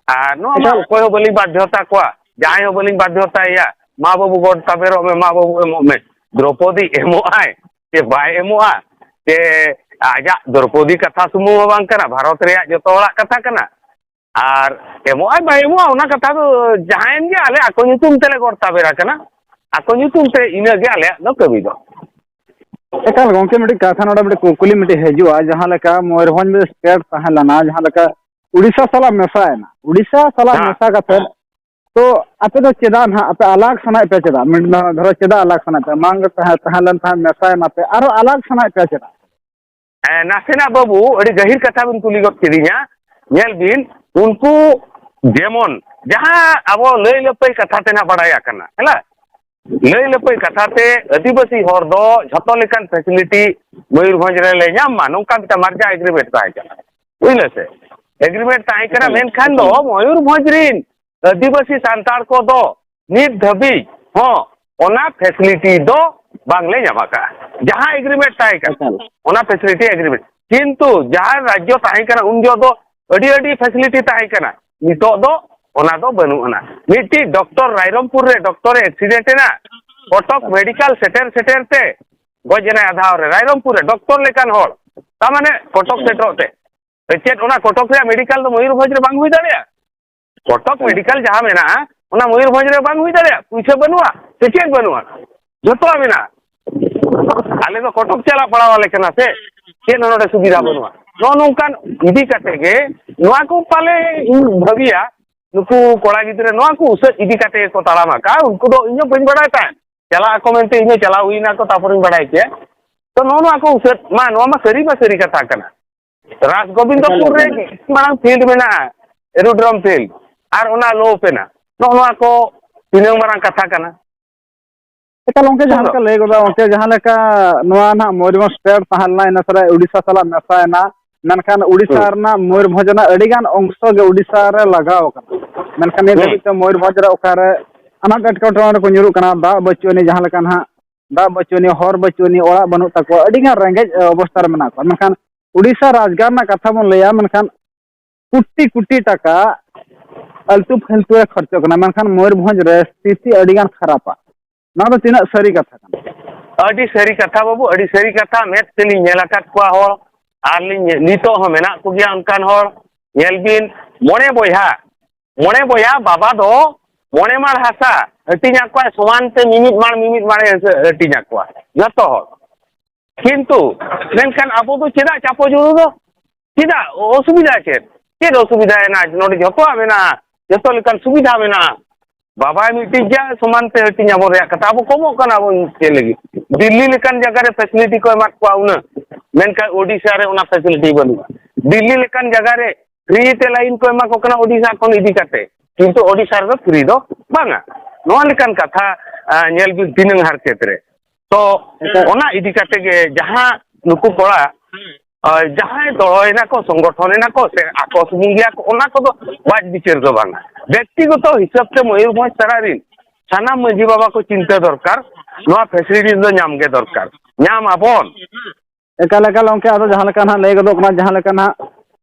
ᱟᱨ ᱱᱚᱣᱟ ᱢᱟ ᱮᱴᱟᱜ ᱚᱠᱚᱭ ᱦᱚᱸ ᱵᱟᱹᱞᱤᱧ ᱵᱟᱫᱽᱫᱷᱚᱛᱟ ᱠᱚᱣᱟ, ᱡᱟᱦᱟᱸᱭ ᱦᱚᱸ ᱵᱟᱹᱞᱤᱧ ᱵᱟᱫᱽᱫᱷᱚᱛᱟᱭᱮᱭᱟ, "ᱢᱟ ᱵᱟᱹᱵᱩ ᱜᱚᱰ ᱛᱟᱵᱮᱨᱚᱜ ᱢᱮ, ᱢᱟ ᱵᱟᱹᱵᱩ ᱮᱢᱚᱜ ᱢᱮ᱾" ᱫᱨᱚᱯᱚᱫᱤ ᱮᱢᱚᱜ ᱟᱭ ᱥᱮ ᱵᱟᱭ ᱮᱢᱚᱜᱼᱟ, ᱥᱮ ᱟᱡᱟᱜ ᱫᱨᱚᱯᱚᱫᱤ ᱠᱟᱛᱷᱟ ᱥᱩᱢᱩᱝ ᱦᱚᱸ ᱵᱟᱝ ᱠᱟᱱᱟ, ᱵᱷᱟᱨᱚᱛ ᱨᱮᱭᱟᱜ ᱡᱚᱛᱚ ᱦᱚᱲᱟᱜ ᱠᱟᱛᱷᱟ ᱠᱟᱱᱟ᱾ ᱟᱨ ᱮᱢᱚᱜ ᱟᱭ ᱵᱟᱭ ᱮᱢᱚᱜᱼᱟ, ᱚᱱᱟ ᱠᱟᱛᱷᱟ ᱫᱚ ᱡᱟᱦᱟᱸᱭᱮᱱ ᱜᱮ, ᱟᱞᱮ ᱟᱠᱚ ᱧᱩᱛᱩᱢ ᱛᱮᱞᱮ ᱜᱚᱰ ᱛᱟᱵᱮᱨ ᱟᱠᱟᱱᱟ, ᱟᱠᱚ ᱧᱩᱛᱩᱢ ᱛᱮ, ᱤᱱᱟᱹᱜᱮ ᱟᱞᱮᱭᱟᱜ ᱫᱚ ᱠᱟᱹᱢᱤ ᱫᱚ᱾ ᱮᱠᱟᱞ ᱜᱚᱢᱠᱮ, ᱢᱤᱫᱴᱤᱡ ᱠᱟᱛᱷᱟ ᱱᱚᱰᱮ ᱢᱤᱫᱴᱤᱡ ᱠᱩᱠᱞᱤ ᱢᱤᱫᱴᱤᱡ ᱦᱤᱡᱩᱜᱼᱟ, ᱡᱟᱦᱟᱸ ᱞᱮᱠᱟ ᱢᱚᱭᱩᱨᱵᱷᱚᱸᱡᱽ ᱢᱤᱫᱴᱤᱡ ᱥᱴᱮᱴ ᱛᱟᱦᱮᱸ ᱞᱮᱱᱟ, ᱡᱟᱦᱟᱸ ᱞᱮᱠᱟ ᱩᱲᱤᱥᱥᱟ ᱥᱟᱞᱟᱜ ᱢᱮᱥᱟᱭᱮᱱᱟ, ᱩᱲᱤᱥᱥᱟ ᱥᱟᱞᱟᱜ ᱦᱮᱸ᱾ ᱢᱮᱥᱟ ᱠᱟᱛᱮᱫ ᱛᱚ ᱟᱯᱮ ᱫᱚ ᱪᱮᱫᱟᱜ ᱱᱟᱦᱟᱜ ᱟᱯᱮ ᱟᱞᱟᱜᱽ ᱥᱟᱱᱟᱭᱮᱫ ᱯᱮᱭᱟ? ᱪᱮᱫᱟᱜ ᱢᱤᱫ ᱫᱷᱟᱣ ᱫᱷᱚᱨᱚ ᱪᱮᱫᱟᱜ ᱟᱞᱟᱜᱽ ᱥᱟᱱᱟᱭᱮᱫ ᱯᱮᱭᱟ? ᱢᱟᱲᱟᱝ ᱨᱮ ᱛᱟᱦᱮᱸ, ᱛᱟᱦᱮᱸ ᱞᱮᱱ ᱛᱟᱦᱮᱸᱫ, ᱢᱮᱥᱟᱭᱮᱱᱟ ᱯᱮ, ᱟᱨᱚ ᱟᱞᱟᱜᱽ ᱥᱟᱱᱟᱭᱮᱫ ᱯᱮᱭᱟ ᱪᱮᱫᱟᱜ? ᱦᱮᱸ, ᱱᱟᱥᱮᱱᱟᱜ ᱵᱟᱹᱵᱩ, ᱟᱹᱰᱤ ᱜᱟᱹᱦᱤᱨ ᱠᱟᱛᱷᱟ ᱵᱤᱱ ᱠᱩᱞᱤ ᱜᱚᱫ ᱠᱤᱫᱤᱧᱟ᱾ ᱧᱮᱞ ᱵᱤᱱ, ᱩᱱᱠᱩ ᱡᱮᱢᱚᱱ ᱡᱟᱦᱟᱸ ᱟᱵᱚ ᱞᱟᱹᱭ ᱞᱟᱹᱯᱟᱹᱭ ᱠᱟᱛᱷᱟ ᱛᱮ ᱱᱟᱜ ᱵᱟᱲᱟᱭ ᱟᱠᱟᱱᱟ, ᱦᱮᱸ, ᱞᱟᱹᱭ ᱞᱟᱹᱯᱟᱹᱭ ᱠᱟᱛᱷᱟ ᱛᱮ ᱟᱹᱫᱤᱵᱟᱹᱥᱤ ᱦᱚᱲ ᱫᱚ ᱡᱷᱚᱛᱚ ᱞᱮᱠᱟᱱ facility ᱢᱚᱭᱩᱨᱵᱷᱚᱸᱡᱽ ᱨᱮᱞᱮ ᱧᱟᱢ ᱢᱟ, ᱱᱚᱝᱠᱟ ᱢᱤᱫᱴᱟᱝ ᱢᱟᱨᱡᱟ agreement ᱛᱟᱦᱮᱸ ᱠᱟᱱᱟ, ᱵᱩᱡᱷᱟᱹᱣ ᱥᱮ? Agreement ᱛᱟᱦᱮᱸ ᱠᱟᱱᱟ, ᱢᱮᱱᱠᱷᱟᱱ ᱫᱚ ᱢᱚᱭᱩᱨᱵᱷᱚᱸᱡᱽ ᱨᱤᱱ ᱟᱹᱫᱤᱵᱟᱹᱥᱤ ᱥᱟᱱᱛᱟᱲ ᱠᱚᱫᱚ ᱱᱤᱛ ᱫᱷᱟᱹᱵᱤᱡ ᱦᱚᱸ ᱚᱱᱟ facility ᱫᱚ ᱵᱟᱝᱞᱮ ᱧᱟᱢ ᱟᱠᱟᱫᱼᱟ᱾ ᱡᱟᱦᱟᱸ agreement ᱛᱟᱦᱮᱸ ᱠᱟᱱᱟ, ᱮᱠᱟᱞ᱾ ᱚᱱᱟ facility agreement᱾ ᱠᱤᱱᱛᱩ ᱡᱟᱦᱟᱸ ᱨᱟᱡᱽᱡᱚ ᱛᱟᱦᱮᱸ ᱠᱟᱱᱟ, ᱩᱱ ᱡᱚᱦᱚᱜ ᱫᱚ ᱟᱹᱰᱤ ᱟᱹᱰᱤ facility ᱛᱟᱦᱮᱸ ᱠᱟᱱᱟ, ᱱᱤᱛᱚᱜ ᱫᱚ ᱚᱱᱟ ᱫᱚ ᱵᱟᱹᱱᱩᱜ ᱟᱱᱟ᱾ ᱢᱤᱫᱴᱤᱡ ᱰᱚᱠᱴᱚᱨ ᱨᱟᱭᱨᱚᱝᱯᱩᱨ ᱨᱮ ᱰᱚᱠᱴᱚᱨ ᱮ accident ᱮᱱᱟ, ᱠᱚᱴᱚᱠ medical ᱥᱮᱴᱮᱨ ᱥᱮᱴᱮᱨ ᱛᱮ ᱜᱚᱡ ᱮᱱᱟᱭ ᱟᱫᱷᱟᱣ ᱨᱮ, ᱨᱟᱭᱨᱚᱝᱯᱩᱨ ᱨᱮ ᱰᱚᱠᱴᱚᱨ ᱞᱮᱠᱟᱱ ᱦᱚᱲ, ᱛᱟᱨ ᱢᱟᱱᱮ ᱠᱚᱴᱚᱠ ᱥᱮᱴᱮᱨᱚᱜ ᱛᱮ᱾ ᱪᱮᱫ ᱚᱱᱟ ᱠᱚᱴᱚᱠ ᱨᱮᱭᱟᱜ medical ᱫᱚ ᱢᱚᱭᱩᱨᱵᱷᱚᱸᱡᱽ ᱨᱮ ᱵᱟᱝ ᱦᱩᱭ ᱫᱟᱲᱮᱭᱟᱜᱼᱟ? ᱠᱚᱴᱚᱠ medical ᱡᱟᱦᱟᱸ ᱢᱮᱱᱟᱜᱼᱟ, ᱚᱱᱟ ᱢᱚᱭᱩᱨᱵᱷᱚᱸᱡᱽ ᱨᱮ ᱵᱟᱝ ᱦᱩᱭ ᱫᱟᱲᱮᱭᱟᱜᱼᱟ? ᱯᱩᱭᱥᱟᱹ ᱵᱟᱹᱱᱩᱜᱼᱟ ᱥᱮ ᱪᱮᱫ ᱵᱟᱹᱱᱩᱜᱼᱟ? ᱡᱚᱛᱚᱣᱟᱜ ᱢᱮᱱᱟᱜᱼᱟ᱾ ᱟᱞᱮ ᱫᱚ ᱠᱚᱴᱚᱠ ᱪᱟᱞᱟᱜ ᱯᱟᱲᱟᱣ ᱟᱞᱮ ᱠᱟᱱᱟ ᱥᱮ, ᱪᱮᱫ ᱦᱚᱸ ᱱᱚᱰᱮ ᱥᱩᱵᱤᱫᱷᱟ ᱵᱟᱹᱱᱩᱜᱼᱟ᱾ ᱱᱚᱜᱼᱚ ᱱᱚᱝᱠᱟᱱ ᱤᱫᱤ ᱠᱟᱛᱮ ᱜᱮ ᱱᱚᱣᱟ ᱠᱚ ᱯᱟᱞᱮ ᱤᱧ ᱵᱷᱟᱹᱵᱤᱭᱟ, ᱱᱩᱠᱩ ᱠᱚᱲᱟ ᱜᱤᱫᱽᱨᱟᱹ ᱱᱚᱣᱟ ᱠᱚ ᱩᱥᱟᱹᱫ ᱤᱫᱤ ᱠᱟᱛᱮ ᱜᱮᱠᱚ ᱛᱟᱲᱟᱢ ᱟᱠᱟᱫᱼᱟ᱾ ᱩᱱᱠᱩ ᱫᱚ ᱤᱧ ᱦᱚᱸ ᱵᱟᱹᱧ ᱵᱟᱲᱟᱭ ᱛᱟᱦᱮᱸᱫ, ᱪᱟᱞᱟᱜ ᱟᱠᱚ ᱢᱮᱱᱛᱮ ᱤᱧ ᱦᱚᱸ ᱪᱟᱞᱟᱣ ᱦᱩᱭ ᱮᱱᱟ ᱠᱚ, ᱛᱟᱨᱯᱚᱨᱮᱧ ᱵᱟᱲᱟᱭ ᱠᱮᱫᱼᱟ᱾ ᱛᱚ ᱱᱚᱜᱼᱚ ᱱᱚᱣᱟ ᱠᱚ ᱩᱥᱟᱹᱫ ᱢᱟ, ᱱᱚᱣᱟ ᱢᱟ ᱥᱟᱹᱨᱤ ᱢᱟ ᱥᱟᱹᱨᱤ ᱠᱟᱛᱷᱟ ᱠᱟᱱᱟ᱾ ᱨᱟᱥ ᱜᱳᱵᱤᱱᱫᱚᱯᱩᱨ ᱨᱮ ᱢᱟᱲᱟᱝ field ᱢᱮᱱᱟᱜᱼᱟ, aerodrome field, ᱟᱨ ᱚᱱᱟ ᱞᱳ ᱯᱮᱱᱟ᱾ ᱱᱚᱜᱼᱚ ᱱᱚᱣᱟ ᱠᱚ ᱛᱤᱱᱟᱹᱜ ᱢᱟᱨᱟᱝ ᱠᱟᱛᱷᱟ ᱠᱟᱱᱟ᱾ ᱮᱠᱟᱞ ᱚᱱᱠᱟ ᱡᱟᱦᱟᱸ ᱞᱮᱠᱟ ᱞᱟᱹᱭ ᱜᱚᱫᱟ, ᱚᱱᱠᱟ ᱡᱟᱦᱟᱸ ᱞᱮᱠᱟ ᱱᱚᱣᱟ ᱱᱟᱦᱟᱜ ᱢᱚᱭᱩᱨᱵᱷᱚᱸᱡᱽ state ᱛᱟᱦᱮᱸ ᱞᱮᱱᱟ, ᱤᱱᱟᱹ ᱯᱚᱨᱮ ᱩᱰᱤᱥᱟ ᱥᱟᱞᱟᱜ ᱢᱮᱥᱟᱭᱮᱱᱟ, ᱢᱮᱱᱠᱷᱟᱱ ᱩᱰᱤᱥᱟ ᱦᱩᱸ᱾ ᱨᱮᱱᱟᱜ ᱢᱚᱭᱩᱨᱵᱷᱚᱸᱡᱽ ᱨᱮᱱᱟᱜ ᱟᱹᱰᱤ ᱜᱟᱱ ᱚᱝᱥᱚ ᱜᱮ ᱩᱰᱤᱥᱟ ᱨᱮ ᱞᱟᱜᱟᱣ ᱟᱠᱟᱱᱟ᱾ ᱢᱮᱱᱠᱷᱟᱱ ᱱᱤᱛ ᱦᱩᱸ᱾ ᱫᱷᱟᱹᱵᱤᱡ ᱛᱮ ᱢᱚᱭᱩᱨᱵᱷᱚᱸᱡᱽ ᱨᱮ ᱚᱠᱟᱨᱮ ᱟᱱᱟᱴ ᱮᱴᱠᱮᱴᱚᱬᱮ ᱨᱮᱠᱚ ᱧᱩᱨᱩᱜ ᱠᱟᱱᱟ, ᱫᱟᱜ ᱵᱟᱹᱪᱩᱜ ᱟᱹᱱᱤᱡ, ᱡᱟᱦᱟᱸ ᱞᱮᱠᱟ ᱱᱟᱦᱟᱜ ᱫᱟᱜ ᱵᱟᱹᱪᱩᱜ ᱟᱹᱱᱤᱡ, ᱦᱚᱨ ᱵᱟᱹᱪᱩᱜ ᱟᱹᱱᱤᱡ, ᱚᱲᱟᱜ ᱵᱟᱹᱱᱩᱜ ᱛᱟᱠᱚᱣᱟ, ᱟᱹᱰᱤ ᱜᱟᱱ ᱨᱮᱸᱜᱮᱡ ᱚᱵᱚᱥᱛᱟ ᱨᱮ ᱢᱮᱱᱟᱜ ᱠᱚᱣᱟ᱾ ᱢᱮᱱᱠᱷᱟᱱ ᱩᱰᱤᱥᱟ ᱨᱟᱡᱽᱜᱟᱲ ᱨᱮᱱᱟᱜ ᱠᱟᱛᱷᱟ ᱵᱚᱱ ᱞᱟᱹᱭᱟ, ᱢᱮᱱᱠᱷᱟᱱ ᱠᱳᱴᱤ ᱠᱳᱴᱤ ᱴᱟᱠᱟ ᱟᱞᱛᱩ ᱯᱷᱟᱞᱛᱩ ᱨᱮ ᱠᱷᱚᱨᱪᱚᱜ ᱠᱟᱱᱟ, ᱢᱮᱱᱠᱷᱟᱱ ᱢᱚᱭᱩᱨᱵᱷᱚᱸᱡᱽ ᱨᱮ ᱥᱛᱷᱤᱛᱤ ᱟᱹᱰᱤ ᱜᱟᱱ ᱠᱷᱟᱨᱟᱯᱟ᱾ ᱱᱚᱣᱟ ᱫᱚ ᱛᱤᱱᱟᱹᱜ ᱥᱟᱹᱨᱤ ᱠᱟᱛᱷᱟ ᱠᱟᱱᱟ? ᱟᱹᱰᱤ ᱥᱟᱹᱨᱤ ᱠᱟᱛᱷᱟ ᱵᱟᱹᱵᱩ, ᱟᱹᱰᱤ ᱥᱟᱹᱨᱤ ᱠᱟᱛᱷᱟ᱾ ᱢᱮᱫ ᱛᱮᱞᱤᱧ ᱧᱮᱞ ᱟᱠᱟᱫ ᱠᱚᱣᱟ ᱦᱚᱲ, ᱟᱨ ᱞᱤᱧ ᱧᱮ-, ᱱᱤᱛᱚᱜ ᱦᱚᱸ ᱢᱮᱱᱟᱜ ᱠᱚᱜᱮᱭᱟ ᱚᱱᱠᱟᱱ ᱦᱚᱲ᱾ ᱧᱮᱞ ᱵᱤᱱ, ᱢᱚᱬᱮ ᱵᱚᱭᱦᱟ, ᱢᱚᱬᱮ ᱵᱚᱭᱦᱟ ᱵᱟᱵᱟ ᱫᱚ ᱢᱚᱬᱮ ᱢᱟᱲ ᱦᱟᱥᱟ ᱦᱟᱹᱴᱤᱧ ᱟᱠᱚᱣᱟᱭ ᱥᱚᱢᱟᱱ ᱛᱮ, ᱢᱤᱢᱤᱫ ᱢᱟᱲ, ᱢᱤᱢᱤᱫ ᱢᱟᱲᱮ ᱦᱟᱹᱴᱤᱧ ᱟᱠᱚᱣᱟ ᱡᱚᱛᱚ ᱦᱚᱲ᱾ ᱠᱤᱱᱛᱩ ᱢᱮᱱᱠᱷᱟᱱ ᱟᱵᱚ ᱫᱚ ᱪᱮᱫᱟᱜ ᱪᱟᱯᱚ ᱡᱩᱲᱩ ᱫᱚ? ᱪᱮᱫᱟᱜ? ᱚᱥᱩᱵᱤᱫᱷᱟ ᱪᱮᱫ? ᱪᱮᱫ ᱚᱥᱩᱵᱤᱫᱷᱟ ᱮᱱᱟ? ᱱᱚᱰᱮ ᱡᱚᱛᱚᱣᱟᱜ ᱢᱮᱱᱟᱜᱼᱟ, ᱡᱚᱛᱚ ᱞᱮᱠᱟᱱ ᱥᱩᱵᱤᱫᱷᱟ ᱢᱮᱱᱟᱜᱼᱟ᱾ ᱵᱟᱵᱟᱭ ᱢᱤᱫᱴᱤᱡ ᱜᱮᱭᱟ, ᱥᱚᱢᱟᱱ ᱛᱮ ᱦᱟᱹᱴᱤᱧ ᱟᱵᱚᱱ ᱨᱮᱭᱟᱜ ᱠᱟᱛᱷᱟ᱾ ᱟᱵᱚ ᱠᱚᱢᱚᱜ ᱠᱟᱱᱟ ᱵᱚᱱ ᱪᱮᱫ ᱞᱟᱹᱜᱤᱫ? ᱫᱤᱞᱞᱤ ᱞᱮᱠᱟᱱ ᱡᱟᱭᱜᱟ ᱨᱮ facility ᱠᱚ ᱮᱢᱟᱫ ᱠᱚᱣᱟ ᱩᱱᱟᱹᱜ, ᱢᱮᱱᱠᱷᱟᱱ ᱳᱰᱤᱥᱟ ᱨᱮ ᱚᱱᱟ facility ᱵᱟᱹᱱᱩᱜᱼᱟ᱾ ᱫᱤᱞᱞᱤ ᱞᱮᱠᱟᱱ ᱡᱟᱭᱜᱟ ᱨᱮ free ᱛᱮ line ᱠᱚ ᱮᱢᱟ ᱠᱚ ᱠᱟᱱᱟ ᱳᱰᱤᱥᱟ ᱠᱷᱚᱱ ᱤᱫᱤ ᱠᱟᱛᱮ, ᱠᱤᱱᱛᱩ ᱳᱰᱤᱥᱟ ᱨᱮᱫᱚ free ᱫᱚ ᱵᱟᱝᱟ᱾ ᱱᱚᱣᱟ ᱞᱮᱠᱟᱱ ᱠᱟᱛᱷᱟ ᱟᱸ, ᱧᱮᱞ ᱵᱤᱱ ᱛᱤᱱᱟᱹᱝ ᱦᱟᱨᱠᱮᱛ ᱨᱮ᱾ ᱛᱚ, ᱮᱠᱟᱞ᱾ ᱚᱱᱟ ᱤᱫᱤ ᱠᱟᱛᱮ ᱜᱮ ᱡᱟᱦᱟᱸ ᱱᱩᱠᱩ ᱠᱚᱲᱟ, ᱟᱸ, ᱡᱟᱦᱟᱸᱭ ᱫᱚᱦᱚᱭᱮᱱᱟ ᱠᱚ, ᱥᱚᱝᱜᱚᱴᱷᱚᱱ ᱮᱱᱟ ᱠᱚ, ᱥᱮ ᱟᱠᱚ ᱥᱩᱢᱩᱝ ᱜᱮᱭᱟ ᱠᱚ, ᱚᱱᱟ ᱠᱚᱫᱚ ᱵᱟᱡᱽ ᱵᱤᱪᱟᱹᱨ ᱫᱚ ᱵᱟᱝᱟ᱾ ᱵᱮᱠᱛᱤᱜᱚᱛᱚ ᱦᱤᱥᱟᱹᱵ ᱛᱮ ᱢᱚᱭᱩᱨᱵᱷᱚᱸᱡᱽ ᱛᱟᱞᱟ ᱨᱤᱱ ᱥᱟᱱᱟᱢ ᱢᱟᱹᱡᱷᱤ ᱵᱟᱵᱟ ᱠᱚ ᱪᱤᱱᱛᱟᱹ ᱫᱚᱨᱠᱟᱨ, ᱱᱚᱣᱟ facility ᱫᱚ ᱧᱟᱢ ᱜᱮ ᱫᱚᱨᱠᱟᱨ, ᱧᱟᱢ ᱟᱵᱚᱱ᱾ ᱮᱠᱟᱞ, ᱮᱠᱟᱞ, ᱜᱚᱢᱠᱮ, ᱟᱫᱚ ᱡᱟᱦᱟᱸ ᱞᱮᱠᱟ ᱱᱟᱦᱟᱜ ᱞᱟᱹᱭ ᱜᱚᱫᱚᱜ ᱠᱟᱱᱟ, ᱡᱟᱦᱟᱸ ᱞᱮᱠᱟ ᱱᱟᱦᱟᱜ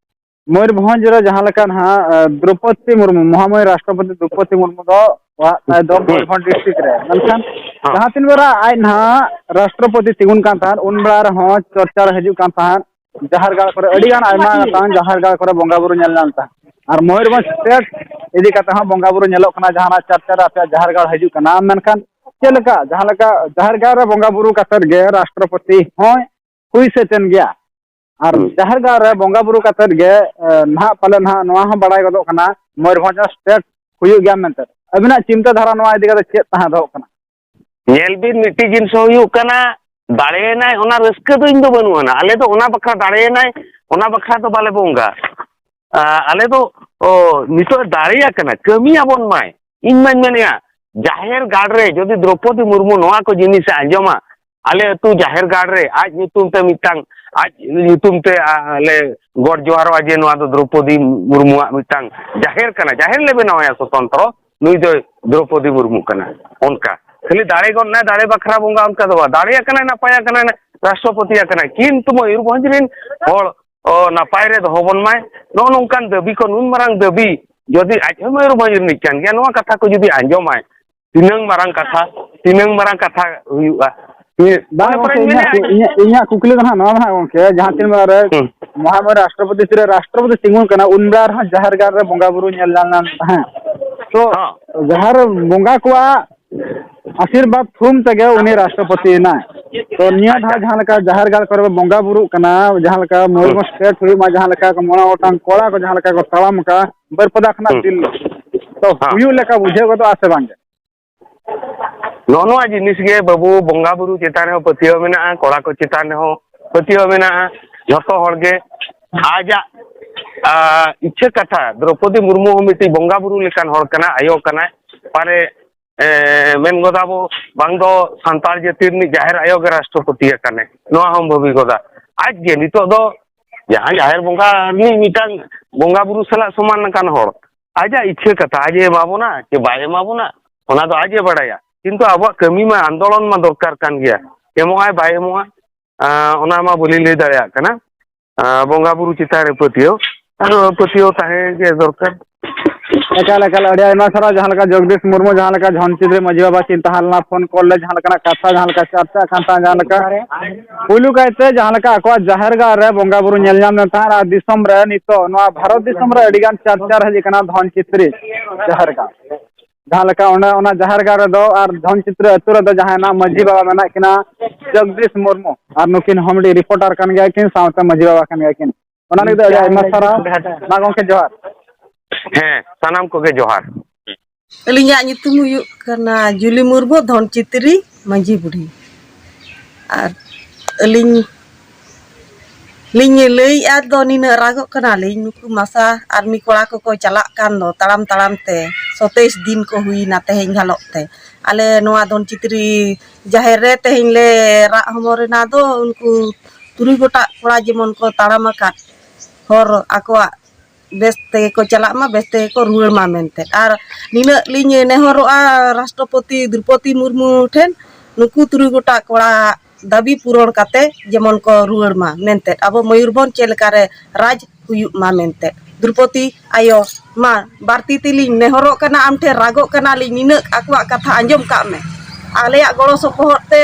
ᱢᱚᱭᱩᱨᱵᱷᱚᱸᱡᱽ ᱨᱮ ᱡᱟᱦᱟᱸ ᱞᱮᱠᱟ ᱱᱟᱦᱟᱜ, ᱮ, ᱫᱨᱚᱯᱚᱫᱤ ᱢᱩᱨᱢᱩ, ᱢᱚᱦᱟᱢᱚᱭ ᱨᱟᱥᱴᱨᱚᱯᱚᱛᱤ ᱫᱨᱚᱯᱚᱫᱤ ᱢᱩᱨᱢᱩ ᱫᱚ ᱚᱲᱟᱜ ᱛᱟᱭ ᱫᱚ ᱦᱩᱸ᱾ ᱢᱚᱭᱩᱨᱵᱷᱚᱸᱡᱽ district ᱨᱮ, ᱢᱮᱱᱠᱷᱟᱱ ᱦᱚᱸ᱾ ᱡᱟᱦᱟᱸ ᱛᱤᱱ ᱵᱮᱲᱟ ᱟᱡ ᱱᱟᱦᱟᱜ ᱨᱟᱥᱴᱨᱚᱯᱚᱛᱤ ᱛᱤᱸᱜᱩᱱ ᱠᱟᱱ ᱛᱟᱦᱮᱸᱫ, ᱩᱱ ᱵᱮᱲᱟ ᱨᱮᱦᱚᱸ ᱪᱚᱨᱪᱟ ᱨᱮ ᱦᱤᱡᱩᱜ ᱠᱟᱱ ᱛᱟᱦᱮᱸᱫ, ᱡᱟᱦᱮᱨ ᱜᱟᱲ ᱠᱚᱨᱮ ᱟᱹᱰᱤ ᱜᱟᱱ ᱟᱭᱢᱟ ᱜᱚᱴᱟᱝ ᱡᱟᱦᱮᱨ ᱜᱟᱲ ᱠᱚᱨᱮ ᱵᱚᱸᱜᱟ ᱵᱩᱨᱩ ᱧᱮᱞ ᱧᱟᱢ ᱛᱟᱦᱮᱸᱫ᱾ ᱟᱨ ᱢᱚᱭᱩᱨᱵᱷᱚᱸᱡᱽ state ᱤᱫᱤ ᱠᱟᱛᱮ ᱦᱚᱸ ᱵᱚᱸᱜᱟ ᱵᱩᱨᱩ ᱧᱮᱞᱚᱜ ᱠᱟᱱᱟ, ᱡᱟᱦᱟᱱᱟᱜ ᱪᱟᱨᱪᱟ ᱨᱮ ᱟᱯᱮᱭᱟᱜ ᱡᱟᱦᱮᱨ ᱜᱟᱲ ᱦᱤᱡᱩᱜ ᱠᱟᱱᱟ, ᱢᱮᱱᱠᱷᱟᱱ ᱪᱮᱫ ᱞᱮᱠᱟ ᱡᱟᱦᱟᱸ ᱞᱮᱠᱟ ᱡᱟᱦᱮᱨ ᱜᱟᱲ ᱨᱮ ᱵᱚᱸᱜᱟ ᱵᱩᱨᱩ ᱠᱟᱛᱮᱫ ᱜᱮ ᱨᱟᱥᱴᱨᱚᱯᱚᱛᱤ ᱦᱚᱸᱭ ᱦᱩᱭ ᱥᱟᱹᱛ ᱮᱱ ᱜᱮᱭᱟ᱾ ᱟᱨ ᱦᱩᱸ᱾ ᱡᱟᱦᱮᱨ ᱜᱟᱲ ᱨᱮ ᱵᱚᱸᱜᱟ ᱵᱩᱨᱩ ᱠᱟᱛᱮᱫ ᱜᱮ, ᱮ, ᱱᱟᱦᱟᱜ ᱯᱟᱞᱮ ᱱᱟᱦᱟᱜ ᱱᱚᱣᱟ ᱦᱚᱸ ᱵᱟᱲᱟᱭ ᱜᱚᱫᱚᱜ ᱠᱟᱱᱟ, ᱢᱚᱭᱩᱨᱵᱷᱚᱸᱡᱽ ᱦᱚᱸ state ᱦᱩᱭᱩᱜ ᱜᱮᱭᱟ ᱢᱮᱱᱛᱮ᱾ ᱟᱹᱵᱤᱱᱟᱜ ᱪᱤᱱᱛᱟᱹ ᱫᱷᱟᱨᱟ ᱱᱚᱣᱟ ᱤᱫᱤ ᱠᱟᱛᱮ ᱪᱮᱫ ᱛᱟᱦᱮᱸ ᱫᱚᱦᱚᱜ ᱠᱟᱱᱟ? ᱧᱮᱞ ᱵᱤᱱ, ᱢᱤᱫᱴᱤᱡ ᱡᱤᱱᱤᱥ ᱦᱚᱸ ᱦᱩᱭᱩᱜ ᱠᱟᱱᱟ, ᱫᱟᱲᱮᱭᱮᱱᱟᱭ, ᱚᱱᱟ ᱨᱟᱹᱥᱠᱟᱹ ᱫᱚ ᱤᱧ ᱫᱚ ᱵᱟᱹᱱᱩᱜ ᱟᱱᱟ᱾ ᱟᱞᱮ ᱫᱚ ᱚᱱᱟ ᱵᱟᱠᱷᱨᱟ, ᱫᱟᱲᱮᱭᱮᱱᱟᱭ, ᱚᱱᱟ ᱵᱟᱠᱷᱨᱟ ᱫᱚ ᱵᱟᱞᱮ ᱵᱚᱸᱜᱟ᱾ ᱟ, ᱟᱞᱮ ᱫᱚ, ᱚ, ᱱᱤᱛᱚᱜ ᱮ ᱫᱟᱲᱮᱭᱟ ᱠᱟᱱᱟ, ᱠᱟᱹᱢᱤ ᱟᱵᱚᱱ ᱢᱟᱭ᱾ ᱤᱧ ᱢᱟᱧ ᱢᱮᱱᱮᱜᱼᱟ, ᱡᱟᱦᱮᱨ ᱜᱟᱲ ᱨᱮ ᱡᱩᱫᱤ ᱫᱨᱚᱯᱚᱫᱤ ᱢᱩᱨᱢᱩ ᱱᱚᱣᱟ ᱠᱚ ᱡᱤᱱᱤᱥ ᱮ ᱟᱸᱡᱚᱢᱟ, ᱟᱞᱮ ᱟᱹᱛᱩ ᱡᱟᱦᱮᱨ ᱜᱟᱲ ᱨᱮ ᱟᱡ ᱧᱩᱛᱩᱢ ᱛᱮ ᱢᱤᱫᱴᱟᱝ, ᱟᱡ ᱧᱩᱛᱩᱢ ᱛᱮ, ᱟ, ᱞᱮ ᱜᱚᱰ ᱡᱚᱦᱟᱨᱚᱜᱼᱟ ᱡᱮ ᱱᱚᱣᱟ ᱫᱚ ᱫᱨᱚᱯᱚᱫᱤ ᱢᱩᱨᱢᱩᱣᱟᱜ ᱢᱤᱫᱴᱟᱝ ᱡᱟᱦᱮᱨ ᱠᱟᱱᱟ, ᱡᱟᱦᱮᱨ ᱞᱮ ᱵᱮᱱᱟᱣᱟᱭᱟ ᱥᱚᱛᱚᱱᱛᱨᱚ, ᱱᱩᱭ ᱫᱚᱭ ᱫᱨᱚᱯᱚᱫᱤ ᱢᱩᱨᱢᱩ ᱠᱟᱱᱟ, ᱚᱱᱠᱟ᱾ ᱠᱷᱟᱹᱞᱤ ᱫᱟᱲᱮ ᱜᱚᱫ ᱱᱟᱭ, ᱫᱟᱲᱮ ᱵᱟᱠᱷᱨᱟ ᱵᱚᱸᱜᱟ, ᱚᱱᱠᱟ ᱫᱚ ᱵᱟᱝ᱾ ᱫᱟᱲᱮ ᱟᱠᱟᱱᱟᱭ, ᱱᱟᱯᱟᱭ ᱟᱠᱟᱱᱟᱭ, ᱨᱟᱥᱴᱨᱚᱯᱚᱛᱤ ᱟᱠᱟᱱᱟᱭ, ᱠᱤᱱᱛᱩ ᱢᱚᱭᱩᱨᱵᱷᱚᱸᱡᱽ ᱨᱮᱱ ᱦᱚᱲ ᱚ, ᱱᱟᱯᱟᱭ ᱨᱮ ᱫᱚᱦᱚ ᱵᱚᱱ ᱢᱟᱭ, ᱱᱚᱜᱼᱚ ᱱᱚᱝᱠᱟᱱ ᱫᱟᱹᱵᱤ ᱠᱚ, ᱱᱩᱱ ᱢᱟᱨᱟᱝ ᱫᱟᱹᱵᱤ, ᱡᱩᱫᱤ ᱟᱡ ᱦᱚᱸ ᱢᱚᱭᱩᱨᱵᱷᱚᱸᱡᱽ ᱨᱤᱱᱤᱡ ᱠᱟᱱ ᱜᱮᱭᱟ, ᱱᱚᱣᱟ ᱠᱟᱛᱷᱟ ᱠᱚ ᱡᱩᱫᱤ ᱟᱸᱡᱚᱢᱟᱭ, ᱛᱤᱱᱟᱹᱝ ᱢᱟᱨᱟᱝ ᱠᱟᱛᱷᱟ, ᱛᱤᱱᱟᱹᱝ ᱢᱟᱨᱟᱝ ᱠᱟᱛᱷᱟ ᱦᱩᱭᱩᱜᱼᱟ᱾ ᱤᱧ ᱵᱟᱝ ᱚᱱᱟ ᱜᱚᱢᱠᱮ, ᱯᱚᱨᱮᱧ ᱤᱧᱟᱹᱜ ᱢᱮᱱᱮᱫᱼᱟ, ᱠᱩ-, ᱤᱧᱟᱹᱜ, ᱤᱧᱟᱹᱜ ᱠᱩᱠᱞᱤ ᱫᱚ ᱱᱟᱦᱟᱜ ᱱᱚᱣᱟ ᱫᱚ ᱱᱟᱦᱟᱜ ᱜᱚᱢᱠᱮ, ᱡᱟᱦᱟᱸ ᱛᱤᱱ ᱵᱮᱲᱟ ᱨᱮ ᱦᱩᱸ᱾ ᱢᱚᱦᱟᱢᱚᱭ ᱨᱟᱥᱴᱨᱚᱯᱚᱛᱤ ᱛᱤᱨᱮ ᱨᱟᱥᱴᱨᱚᱯᱚᱛᱤ ᱛᱤᱸᱜᱩᱱ ᱠᱟᱱᱟ, ᱩᱱ ᱵᱮᱲᱟ ᱨᱮᱦᱚᱸ ᱡᱟᱦᱮᱨ ᱜᱟᱲ ᱨᱮ ᱵᱚᱸᱜᱟ ᱵᱩᱨᱩ ᱧᱮᱞ ᱧᱟᱢ ᱞᱮᱱ ᱛᱟᱦᱮᱸᱫ᱾ ᱛᱚ ᱦᱚᱸ᱾ ᱡᱟᱦᱮᱨ ᱵᱚᱸᱜᱟ ᱠᱚᱣᱟᱜ ᱟᱥᱤᱨᱵᱟᱫᱽ ᱛᱷᱩᱢ ᱛᱮᱜᱮ ᱩᱱᱤ ᱨᱟᱥᱴᱨᱚᱯᱚᱛᱤ ᱮᱱᱟᱭ᱾ ᱛᱚ ᱱᱤᱭᱟᱹ ᱫᱷᱟᱣ ᱟᱪᱪᱷᱟ᱾ ᱡᱟᱦᱟᱸ ᱞᱮᱠᱟ ᱡᱟᱦᱮᱨ ᱜᱟᱲ ᱠᱚᱨᱮ ᱵᱚᱸᱜᱟ ᱵᱩᱨᱩᱜ ᱠᱟᱱᱟ, ᱡᱟᱦᱟᱸ ᱞᱮᱠᱟ ᱦᱩᱸ᱾ ᱢᱚᱭᱩᱨᱵᱷᱚᱸᱡᱽ state ᱦᱩᱭᱩᱜ ᱢᱟ, ᱡᱟᱦᱟᱸ ᱞᱮᱠᱟ ᱠᱚ ᱢᱚᱬᱮ ᱜᱚᱴᱟᱝ ᱠᱚᱲᱟ ᱠᱚ ᱡᱟᱦᱟᱸ ᱞᱮᱠᱟ ᱠᱚ ᱛᱟᱲᱟᱢ ᱟᱠᱟᱫᱼᱟ ᱵᱟᱹᱨᱯᱟᱫᱟ ᱠᱷᱚᱱᱟᱜ ᱦᱩᱸ᱾ ᱫᱤᱞᱞᱤ, ᱛᱚ ᱦᱮᱸ᱾ ᱦᱩᱭᱩᱜ ᱞᱮᱠᱟ ᱵᱩᱡᱷᱟᱹᱣ ᱜᱚᱫᱚᱜᱼᱟ ᱥᱮ ᱵᱟᱝ? ᱱᱚᱜᱼᱚ ᱱᱚᱣᱟ ᱡᱤᱱᱤᱥ ᱜᱮ ᱵᱟᱹᱵᱩ, ᱵᱚᱸᱜᱟ ᱵᱩᱨᱩ ᱪᱮᱛᱟᱱ ᱨᱮᱦᱚᱸ ᱯᱟᱹᱛᱭᱟᱹᱣ ᱢᱮᱱᱟᱜᱼᱟ, ᱠᱚᱲᱟ ᱠᱚ ᱪᱮᱛᱟᱱ ᱨᱮᱦᱚᱸ ᱯᱟᱹᱛᱭᱟᱹᱣ ᱢᱮᱱᱟᱜᱼᱟ᱾ ᱡᱷᱚᱛᱚ ᱦᱚᱲ ᱜᱮ ᱟᱡᱟᱜ, ᱟ, ᱤᱪᱪᱷᱟᱹ ᱠᱟᱛᱷᱟ, ᱫᱨᱚᱯᱚᱫᱤ ᱢᱩᱨᱢᱩ ᱦᱚᱸ ᱢᱤᱫᱴᱤᱡ ᱵᱚᱸᱜᱟ ᱵᱩᱨᱩ ᱞᱮᱠᱟᱱ ᱦᱚᱲ ᱠᱟᱱᱟ, ᱟᱭᱳ ᱠᱟᱱᱟᱭ, ᱯᱟᱨᱮ ᱮ, ᱢᱮᱱ ᱜᱚᱫᱟ ᱵᱚ, ᱵᱟᱝ ᱫᱚ ᱥᱟᱱᱛᱟᱲ ᱡᱟᱹᱛᱤ ᱨᱤᱱᱤᱡ ᱡᱟᱦᱮᱨ ᱟᱭᱳ ᱜᱮ ᱨᱟᱥᱴᱨᱚᱯᱚᱛᱤ ᱟᱠᱟᱱᱮ, ᱱᱚᱣᱟ ᱦᱚᱸᱢ ᱵᱷᱟᱹᱵᱤ ᱜᱚᱫᱟ᱾ ᱟᱡ ᱜᱮ ᱱᱤᱛᱚᱜ ᱫᱚ ᱡᱟᱦᱟᱸ ᱡᱟᱦᱮᱨ ᱵᱚᱸᱜᱟ ᱨᱤᱱᱤᱡ ᱢᱤᱫᱴᱟᱝ ᱵᱚᱸᱜᱟ ᱵᱩᱨᱩ ᱥᱟᱞᱟᱜ ᱥᱚᱢᱟᱱ ᱟᱠᱟᱱ ᱦᱚᱲ, ᱟᱡᱟᱜ ᱤᱪᱪᱷᱟᱹ ᱠᱟᱛᱷᱟ, ᱟᱡ ᱮ ᱮᱢᱟ ᱵᱚᱱᱟ ᱪᱮ ᱵᱟᱭ ᱮᱢᱟ ᱵᱚᱱᱟ, ᱚᱱᱟ ᱫᱚ ᱟᱡ ᱮ ᱵᱟᱲᱟᱭᱟ᱾ ᱠᱤᱱᱛᱩ ᱟᱵᱚᱣᱟᱜ ᱠᱟᱹᱢᱤ ᱢᱟ, ᱟᱱᱫᱳᱞᱚᱱ ᱢᱟ ᱫᱚᱨᱠᱟᱨ ᱠᱟᱱ ᱜᱮᱭᱟ, ᱮᱢᱚᱜ ᱟᱭ ᱵᱟᱭ ᱮᱢᱚᱜᱼᱟ, ᱟᱸ, ᱚᱱᱟ ᱢᱟ ᱵᱟᱹᱞᱤᱧ ᱞᱟᱹᱭ ᱫᱟᱲᱮᱭᱟᱜ ᱠᱟᱱᱟ᱾ ᱟᱸ, ᱵᱚᱸᱜᱟ ᱵᱩᱨᱩ ᱪᱮᱛᱟᱱ ᱨᱮ ᱯᱟᱹᱛᱭᱟᱹᱣ, ᱟᱨ ᱯᱟᱹᱛᱭᱟᱹᱣ ᱛᱟᱦᱮᱸ ᱜᱮ ᱫᱚᱨᱠᱟᱨ᱾ ᱮᱠᱟᱞ, ᱮᱠᱟᱞ, ᱟᱹᱰᱤ ᱟᱭᱢᱟ ᱥᱟᱨᱦᱟᱣ᱾ ᱡᱟᱦᱟᱸ ᱞᱮᱠᱟ ᱡᱚᱜᱽᱫᱤᱥ ᱢᱩᱨᱢᱩ ᱡᱟᱦᱟᱸ ᱞᱮᱠᱟ ᱡᱷᱚᱱ ᱪᱤᱛᱨᱤ ᱢᱟᱹᱡᱷᱤ ᱵᱟᱵᱟ ᱠᱤᱱ ᱛᱟᱦᱮᱸ ᱞᱮᱱᱟ, ᱯᱷᱳᱱ ᱠᱚᱞ ᱨᱮ ᱡᱟᱦᱟᱸ ᱞᱮᱠᱟᱱᱟᱜ ᱠᱟᱛᱷᱟ, ᱡᱟᱦᱟᱸ ᱞᱮᱠᱟ ᱪᱟᱨᱪᱟᱜ ᱠᱟᱱ ᱛᱟᱦᱮᱸᱫ, ᱡᱟᱦᱟᱸ ᱞᱮᱠᱟ ᱯᱩᱭᱞᱩ ᱠᱟᱭᱛᱮ ᱡᱟᱦᱟᱸ ᱞᱮᱠᱟ ᱟᱠᱚᱣᱟᱜ ᱡᱟᱦᱮᱨ ᱜᱟᱲ ᱨᱮ ᱵᱚᱸᱜᱟ ᱵᱩᱨᱩ ᱧᱮᱞ ᱧᱟᱢ ᱞᱮᱱ ᱛᱟᱦᱮᱸᱫ, ᱟᱨ ᱫᱤᱥᱚᱢ ᱨᱮ ᱱᱤᱛᱚᱜ ᱱᱚᱣᱟ ᱵᱷᱟᱨᱚᱛ ᱫᱤᱥᱚᱢ ᱨᱮ ᱟᱹᱰᱤ ᱜᱟᱱ ᱪᱟᱨᱪᱟ ᱨᱮ ᱦᱮᱡ ᱟᱠᱟᱱᱟ ᱫᱷᱚᱱ ᱪᱤᱛᱨᱤ ᱡᱟᱦᱮᱨ ᱜᱟᱲ᱾ ᱡᱟᱦᱟᱸ ᱞᱮᱠᱟ ᱚᱸᱰᱮ ᱚᱱᱟ ᱡᱟᱦᱮᱨ ᱜᱟᱲ ᱨᱮᱫᱚ ᱟᱨ ᱫᱷᱚᱱ ᱪᱤᱛᱨᱤ ᱟᱹᱛᱩ ᱨᱮᱫᱚ ᱡᱟᱦᱟᱸᱭ ᱱᱟᱜ ᱢᱟᱹᱡᱷᱤ ᱵᱟᱵᱟ ᱢᱮᱱᱟᱜ ᱠᱤᱱᱟ ᱡᱚᱜᱽᱫᱤᱥ ᱢᱩᱨᱢᱩ, ᱟᱨ ᱱᱩᱠᱤᱱ ᱦᱚᱸ ᱢᱤᱫᱴᱤᱡ ᱨᱤᱯᱳᱨᱴᱟᱨ ᱠᱟᱱ ᱜᱮᱭᱟ ᱠᱤᱱ, ᱥᱟᱶᱛᱮ ᱢᱟᱹᱡᱷᱤ ᱵᱟᱵᱟ ᱠᱟᱱ ᱜᱮᱭᱟ ᱠᱤᱱ᱾ ᱚᱱᱟ ᱞᱟᱹᱜᱤᱫ ᱟᱹᱰᱤ ᱟᱭᱢᱟ ᱥᱟᱨᱦᱟᱣ᱾ ᱢᱟ ᱜᱚᱢᱠᱮ ᱡᱚᱦᱟᱨ᱾ ᱦᱮᱸ, ᱥᱟᱱᱟᱢ ᱠᱚᱜᱮ ᱡᱚᱦᱟᱨ᱾ ᱟᱹᱞᱤᱧᱟᱜ ᱧᱩᱛᱩᱢ ᱦᱩᱭᱩᱜ ᱠᱟᱱᱟ ᱡᱩᱞᱤ ᱢᱩᱨᱢᱩ, ᱫᱷᱚᱱ ᱪᱤᱛᱨᱤ ᱢᱟᱹᱡᱷᱤ ᱵᱩᱰᱷᱤ᱾ ᱟᱨ ᱟᱹᱞᱤᱧ ᱞᱤᱧ ᱞᱟᱹᱭᱮᱫᱼᱟ ᱫᱚ ᱱᱤᱱᱟᱹᱜ ᱨᱟᱜᱚᱜ ᱠᱟᱱᱟᱞᱤᱧ, ᱱᱩᱠᱩ ᱢᱟᱥᱟ ᱟᱨᱢᱤ ᱠᱚᱲᱟ ᱠᱚᱠᱚ ᱪᱟᱞᱟᱜ ᱠᱟᱱ ᱫᱚ ᱛᱟᱲᱟᱢ ᱛᱟᱲᱟᱢ ᱛᱮ, ᱥᱚᱛᱟᱭᱤᱥ ᱫᱤᱱ ᱠᱚ ᱦᱩᱭᱱᱟ ᱛᱮᱦᱮᱧ ᱜᱷᱟᱞᱚᱜ ᱛᱮ᱾ ᱟᱞᱮ ᱱᱚᱣᱟ ᱫᱷᱚᱱ ᱪᱤᱛᱨᱤ ᱡᱟᱦᱮᱨ ᱨᱮ ᱛᱮᱦᱮᱧ ᱞᱮ ᱨᱟᱜ ᱦᱚᱢᱚᱨ ᱮᱱᱟ ᱫᱚ, ᱩᱱᱠᱩ ᱛᱩᱨᱩᱭ ᱜᱚᱴᱟᱜ ᱠᱚᱲᱟ ᱡᱮᱢᱚᱱ ᱠᱚ ᱛᱟᱲᱟᱢ ᱟᱠᱟᱫ ᱦᱚᱨ ᱟᱠᱚᱣᱟᱜ ᱵᱮᱥ ᱛᱮᱜᱮ ᱠᱚ ᱪᱟᱞᱟᱜ ᱢᱟ, ᱵᱮᱥ ᱛᱮᱜᱮ ᱠᱚ ᱨᱩᱣᱟᱹᱲ ᱢᱟ ᱢᱮᱱᱛᱮ᱾ ᱟᱨ ᱱᱤᱱᱟᱹᱜ ᱞᱤᱧ ᱱᱮᱦᱚᱨᱚᱜᱼᱟ ᱨᱟᱥᱴᱨᱚᱯᱚᱛᱤ ᱫᱨᱩᱯᱚᱫᱤ ᱢᱩᱨᱢᱩ ᱴᱷᱮᱱ, ᱱᱩᱠᱩ ᱛᱩᱨᱩᱭ ᱜᱚᱴᱟᱜ ᱠᱚᱲᱟ ᱫᱟᱹᱵᱤ ᱯᱩᱨᱚᱱ ᱠᱟᱛᱮ ᱡᱮᱢᱚᱱ ᱠᱚ ᱨᱩᱣᱟᱹᱲ ᱢᱟ ᱢᱮᱱᱛᱮ, ᱟᱵᱚ ᱢᱚᱭᱩᱨᱵᱷᱚᱸᱡᱽ ᱪᱮᱫ ᱞᱮᱠᱟᱨᱮ ᱨᱟᱡᱽ ᱦᱩᱭᱩᱜ ᱢᱟ ᱢᱮᱱᱛᱮ᱾ ᱫᱨᱩᱯᱚᱫᱤ ᱟᱭᱳ, ᱢᱟ ᱵᱟᱨ ᱛᱤ ᱛᱮᱞᱤᱧ ᱱᱮᱦᱚᱨᱚᱜ ᱠᱟᱱᱟ, ᱟᱢ ᱴᱷᱮᱱ ᱨᱟᱜᱚᱜ ᱠᱟᱱᱟᱞᱤᱧ, ᱱᱤᱱᱟᱹᱜ ᱟᱠᱚᱣᱟᱜ ᱠᱟᱛᱷᱟ ᱟᱸᱡᱚᱢ ᱠᱟᱜ ᱢᱮ᱾ ᱟᱞᱮᱭᱟᱜ ᱜᱚᱲᱚ ᱥᱚᱯᱚᱦᱚᱫ ᱛᱮ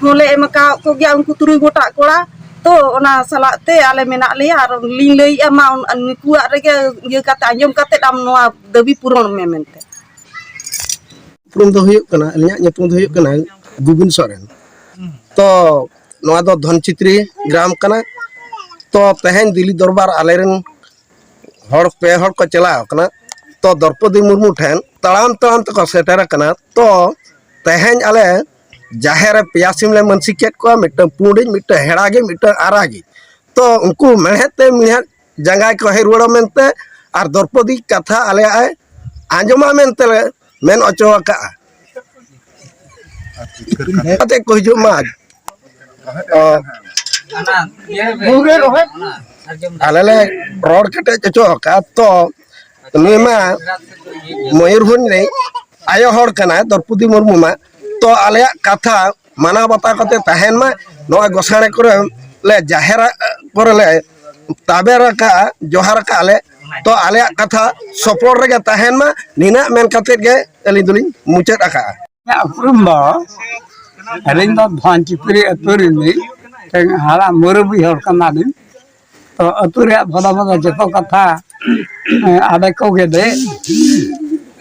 ᱦᱚᱸᱞᱮ ᱮᱢ ᱟᱠᱟᱣᱟᱫ ᱠᱚᱜᱮᱭᱟ ᱩᱱᱠᱩ ᱛᱩᱨᱩᱭ ᱜᱚᱴᱟᱜ ᱠᱚᱲᱟ, ᱛᱚ ᱚᱱᱟ ᱥᱟᱞᱟᱜ ᱛᱮ ᱟᱞᱮ ᱢᱮᱱᱟᱜ ᱞᱮᱭᱟ᱾ ᱟᱨ ᱞᱤᱧ ᱞᱟᱹᱭᱮᱜᱼᱟ, ᱢᱟ ᱩᱱ-, ᱱᱩᱠᱩᱣᱟᱜ ᱨᱮᱜᱮ ᱤᱭᱟᱹ ᱠᱟᱛᱮ, ᱟᱸᱡᱚᱢ ᱠᱟᱛᱮ ᱟᱢ ᱱᱚᱣᱟ ᱫᱟᱹᱵᱤ ᱯᱩᱨᱚᱱ ᱢᱮ ᱢᱮᱱᱛᱮ᱾ ᱩᱯᱨᱩᱢ ᱫᱚ ᱦᱩᱭᱩᱜ ᱠᱟᱱᱟ, ᱟᱹᱞᱤᱧᱟᱜ ᱧᱩᱛᱩᱢ ᱫᱚ ᱦᱩᱭᱩᱜ ᱠᱟᱱᱟ ᱜᱳᱵᱤᱱ ᱥᱚᱨᱮᱱ᱾ ᱛᱚ ᱱᱚᱣᱟ ᱫᱚ ᱫᱷᱚᱱᱪᱤᱛᱨᱤ ᱜᱨᱟᱢ ᱠᱟᱱᱟ᱾ ᱛᱚ ᱛᱮᱦᱮᱧ ᱫᱤᱞᱞᱤ ᱫᱚᱨᱵᱟᱨ ᱟᱞᱮᱨᱮᱱ ᱦᱚᱲ, ᱯᱮ ᱦᱚᱲ ᱠᱚ ᱪᱟᱞᱟᱣ ᱠᱟᱱᱟ᱾ ᱛᱚ ᱫᱨᱚᱯᱚᱫᱤ ᱢᱩᱨᱢᱩ ᱴᱷᱮᱱ ᱛᱟᱲᱟᱢ ᱛᱟᱲᱟᱢ ᱛᱮᱠᱚ ᱥᱮᱴᱮᱨ ᱟᱠᱟᱱᱟ᱾ ᱛᱚ ᱛᱮᱦᱮᱧ ᱟᱞᱮ ᱡᱟᱦᱮᱨ ᱨᱮ ᱯᱮᱭᱟ ᱥᱤᱢ ᱞᱮ ᱢᱟᱹᱱᱥᱤ ᱠᱮᱫ ᱠᱚᱣᱟ, ᱢᱤᱫᱴᱟᱝ ᱯᱩᱸᱰᱤᱡ, ᱢᱤᱫᱴᱟᱝ ᱦᱮᱲᱟᱜᱤᱡ, ᱢᱤᱫᱴᱟᱝ ᱟᱨᱟᱜᱤᱡ᱾ ᱛᱚ ᱩᱱᱠᱩ ᱢᱮᱲᱦᱮᱫ ᱛᱮ ᱢᱮᱲᱦᱮᱫ ᱡᱟᱸᱜᱟᱭ ᱠᱚ ᱦᱮᱡ ᱨᱩᱣᱟᱹᱲᱟ ᱢᱮᱱᱛᱮ, ᱟᱨ ᱫᱨᱚᱯᱚᱫᱤ ᱠᱟᱛᱷᱟ ᱟᱞᱮᱭᱟᱜ ᱮ ᱟᱸᱡᱚᱢᱟ ᱢᱮᱱᱛᱮ ᱞᱮ ᱢᱮᱱ ᱦᱚᱪᱚ ᱟᱠᱟᱫᱼᱟ᱾ ᱠᱟᱛᱮ ᱠᱚ ᱦᱤᱡᱩᱜ ᱢᱟ᱾ ᱚ, ᱟᱞᱮ ᱞᱮ ᱨᱚᱲ ᱠᱮᱴᱮᱡ ᱦᱚᱪᱚ ᱟᱠᱟᱫᱼᱟ᱾ ᱛᱚ ᱱᱩᱭ ᱢᱟ ᱢᱚᱭᱩᱨᱵᱷᱚᱸᱡᱽ ᱨᱤᱱᱤᱡ ᱟᱭᱳ ᱦᱚᱲ ᱠᱟᱱᱟᱭ, ᱫᱨᱚᱯᱚᱫᱤ ᱢᱩᱨᱢᱩ ᱢᱟ᱾ ᱛᱚ ᱟᱞᱮᱭᱟᱜ ᱠᱟᱛᱷᱟ ᱢᱟᱱᱟᱣ ᱵᱟᱛᱟᱣ ᱠᱟᱛᱮ ᱛᱟᱦᱮᱱ ᱢᱟ᱾ ᱱᱚᱣᱟ ᱜᱚᱥᱟᱬᱮ ᱠᱚᱨᱮ ᱞᱮ, ᱡᱟᱦᱮᱨ ᱠᱚᱨᱮ ᱞᱮ ᱛᱟᱵᱮᱨ ᱟᱠᱟᱫᱼᱟ, ᱡᱚᱦᱟᱨ ᱟᱠᱟᱫᱼᱟ ᱞᱮ᱾ ᱛᱚ ᱟᱞᱮᱭᱟᱜ ᱠᱟᱛᱷᱟ ᱥᱚᱯᱚᱲ ᱨᱮᱜᱮ ᱛᱟᱦᱮᱱ ᱢᱟ, ᱱᱤᱱᱟᱹᱜ ᱢᱮᱱ ᱠᱟᱛᱮ ᱜᱮ ᱟᱹᱞᱤᱧ ᱫᱚᱞᱤᱧ ᱢᱩᱪᱟᱹᱫ ᱟᱠᱟᱫᱼᱟ᱾ ᱤᱧᱟᱹᱜ ᱩᱯᱨᱩᱢ ᱫᱚ, ᱟᱹᱞᱤᱧ ᱫᱚ ᱫᱷᱚᱱᱪᱤᱯᱩᱨᱤ ᱟᱹᱛᱩ ᱨᱤᱱᱤᱡ ᱢᱤᱫᱴᱮᱱ ᱦᱟᱲᱟᱢ ᱢᱩᱨᱩᱵᱤ ᱦᱚᱲ ᱠᱟᱱᱟᱞᱤᱧ᱾ ᱛᱚ ᱟᱹᱛᱩ ᱨᱮᱭᱟᱜ ᱵᱷᱟᱞᱟ ᱢᱚᱱᱫᱚ ᱡᱚᱛᱚ ᱠᱟᱛᱷᱟ ᱟᱞᱮ ᱠᱚᱜᱮ ᱞᱮ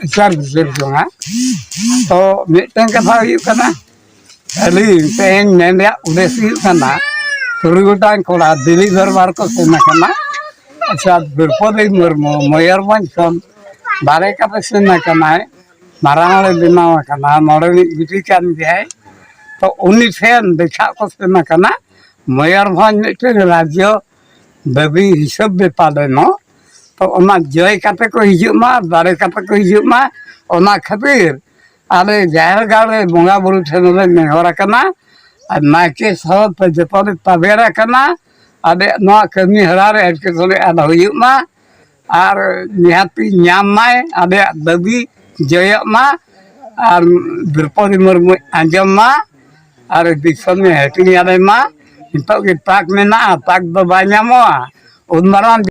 ᱵᱤᱪᱟᱹᱨ ᱵᱤᱪᱟᱹᱨ ᱡᱚᱝᱟ᱾ ᱛᱚ ᱢᱤᱫᱴᱮᱱ ᱠᱟᱛᱷᱟ ᱦᱩᱭᱩᱜ ᱠᱟᱱᱟ, ᱟᱹᱞᱤᱧ ᱛᱮᱦᱮᱧ ᱢᱮᱱ ᱨᱮᱭᱟᱜ ᱩᱫᱮᱥ ᱦᱩᱭᱩᱜ ᱠᱟᱱᱟ, ᱛᱩᱨᱩᱭ ᱜᱚᱴᱟᱝ ᱠᱚᱲᱟ ᱫᱤᱞᱞᱤ ᱫᱚᱨᱵᱟᱨ ᱠᱚ ᱥᱮᱱ ᱟᱠᱟᱱᱟ᱾ ᱟᱪᱪᱷᱟ, ᱫᱨᱚᱯᱚᱫᱤ ᱢᱩᱨᱢᱩ ᱢᱚᱭᱩᱨᱵᱷᱚᱸᱡᱽ ᱠᱷᱚᱱ ᱵᱟᱨᱦᱮ ᱠᱟᱛᱮ ᱥᱮᱱ ᱟᱠᱟᱱᱟᱭ, ᱢᱟᱨᱟᱝ ᱦᱚᱲᱮ ᱵᱮᱱᱟᱣ ᱟᱠᱟᱱᱟ, ᱱᱚᱰᱮᱱᱤᱡ ᱵᱤᱴᱤ ᱠᱟᱱ ᱜᱮᱭᱟᱭ᱾ ᱛᱚ ᱩᱱᱤ ᱴᱷᱮᱱ ᱫᱮᱠᱷᱟᱜ ᱠᱚ ᱥᱮᱱ ᱟᱠᱟᱱᱟ, ᱢᱚᱭᱩᱨᱵᱷᱚᱸᱡᱽ ᱢᱤᱫᱴᱮᱱ ᱨᱟᱡᱽᱡᱚ ᱫᱟᱹᱵᱤ ᱦᱤᱥᱟᱹᱵ ᱵᱮᱯᱟᱨ ᱨᱮ ᱱᱚ᱾ ᱛᱚ ᱚᱱᱟ ᱡᱚᱭ ᱠᱟᱛᱮ ᱠᱚ ᱦᱤᱡᱩᱜ ᱢᱟ, ᱫᱟᱲᱮ ᱠᱟᱛᱮ ᱠᱚ ᱦᱤᱡᱩᱜ ᱢᱟ᱾ ᱚᱱᱟ ᱠᱷᱟᱹᱛᱤᱨ ᱟᱞᱮ ᱡᱟᱦᱮᱨ ᱜᱟᱲ ᱨᱮ ᱵᱚᱸᱜᱟ ᱵᱩᱨᱩ ᱴᱷᱮᱱ ᱞᱮ ᱱᱮᱦᱚᱨ ᱟᱠᱟᱱᱟ, ᱟᱨ ᱱᱟᱭᱠᱮ ᱥᱟᱶᱛᱮ ᱡᱚᱛᱚ ᱞᱮ ᱛᱟᱵᱮᱨ ᱟᱠᱟᱱᱟ᱾ ᱟᱞᱮᱭᱟᱜ ᱱᱚᱣᱟ ᱠᱟᱹᱢᱤ ᱦᱚᱨᱟ ᱨᱮ ᱮᱴᱠᱮᱴᱚᱬᱮ ᱟᱞᱚ ᱦᱩᱭᱩᱜ ᱢᱟ, ᱟᱨ ᱱᱤᱦᱟᱹᱛᱤ ᱧᱟᱢ ᱢᱟᱭ, ᱟᱞᱮᱭᱟᱜ ᱫᱟᱹᱵᱤ ᱡᱚᱭᱚᱜ ᱢᱟ, ᱟᱨ ᱫᱨᱚᱯᱚᱫᱤ ᱢᱩᱨᱢᱩᱭ ᱟᱸᱡᱚᱢ ᱢᱟ, ᱟᱨ ᱫᱤᱥᱚᱢᱮ ᱦᱟᱹᱴᱤᱧ ᱟᱞᱮ ᱢᱟ᱾ ᱱᱤᱛᱚᱜ ᱜᱮ ᱛᱟᱠ ᱢᱮᱱᱟᱜᱼᱟ, ᱛᱟᱠ ᱫᱚ ᱵᱟᱭ ᱧᱟᱢᱚᱜᱼᱟ᱾ ᱩᱱ ᱢᱟᱨᱟᱝ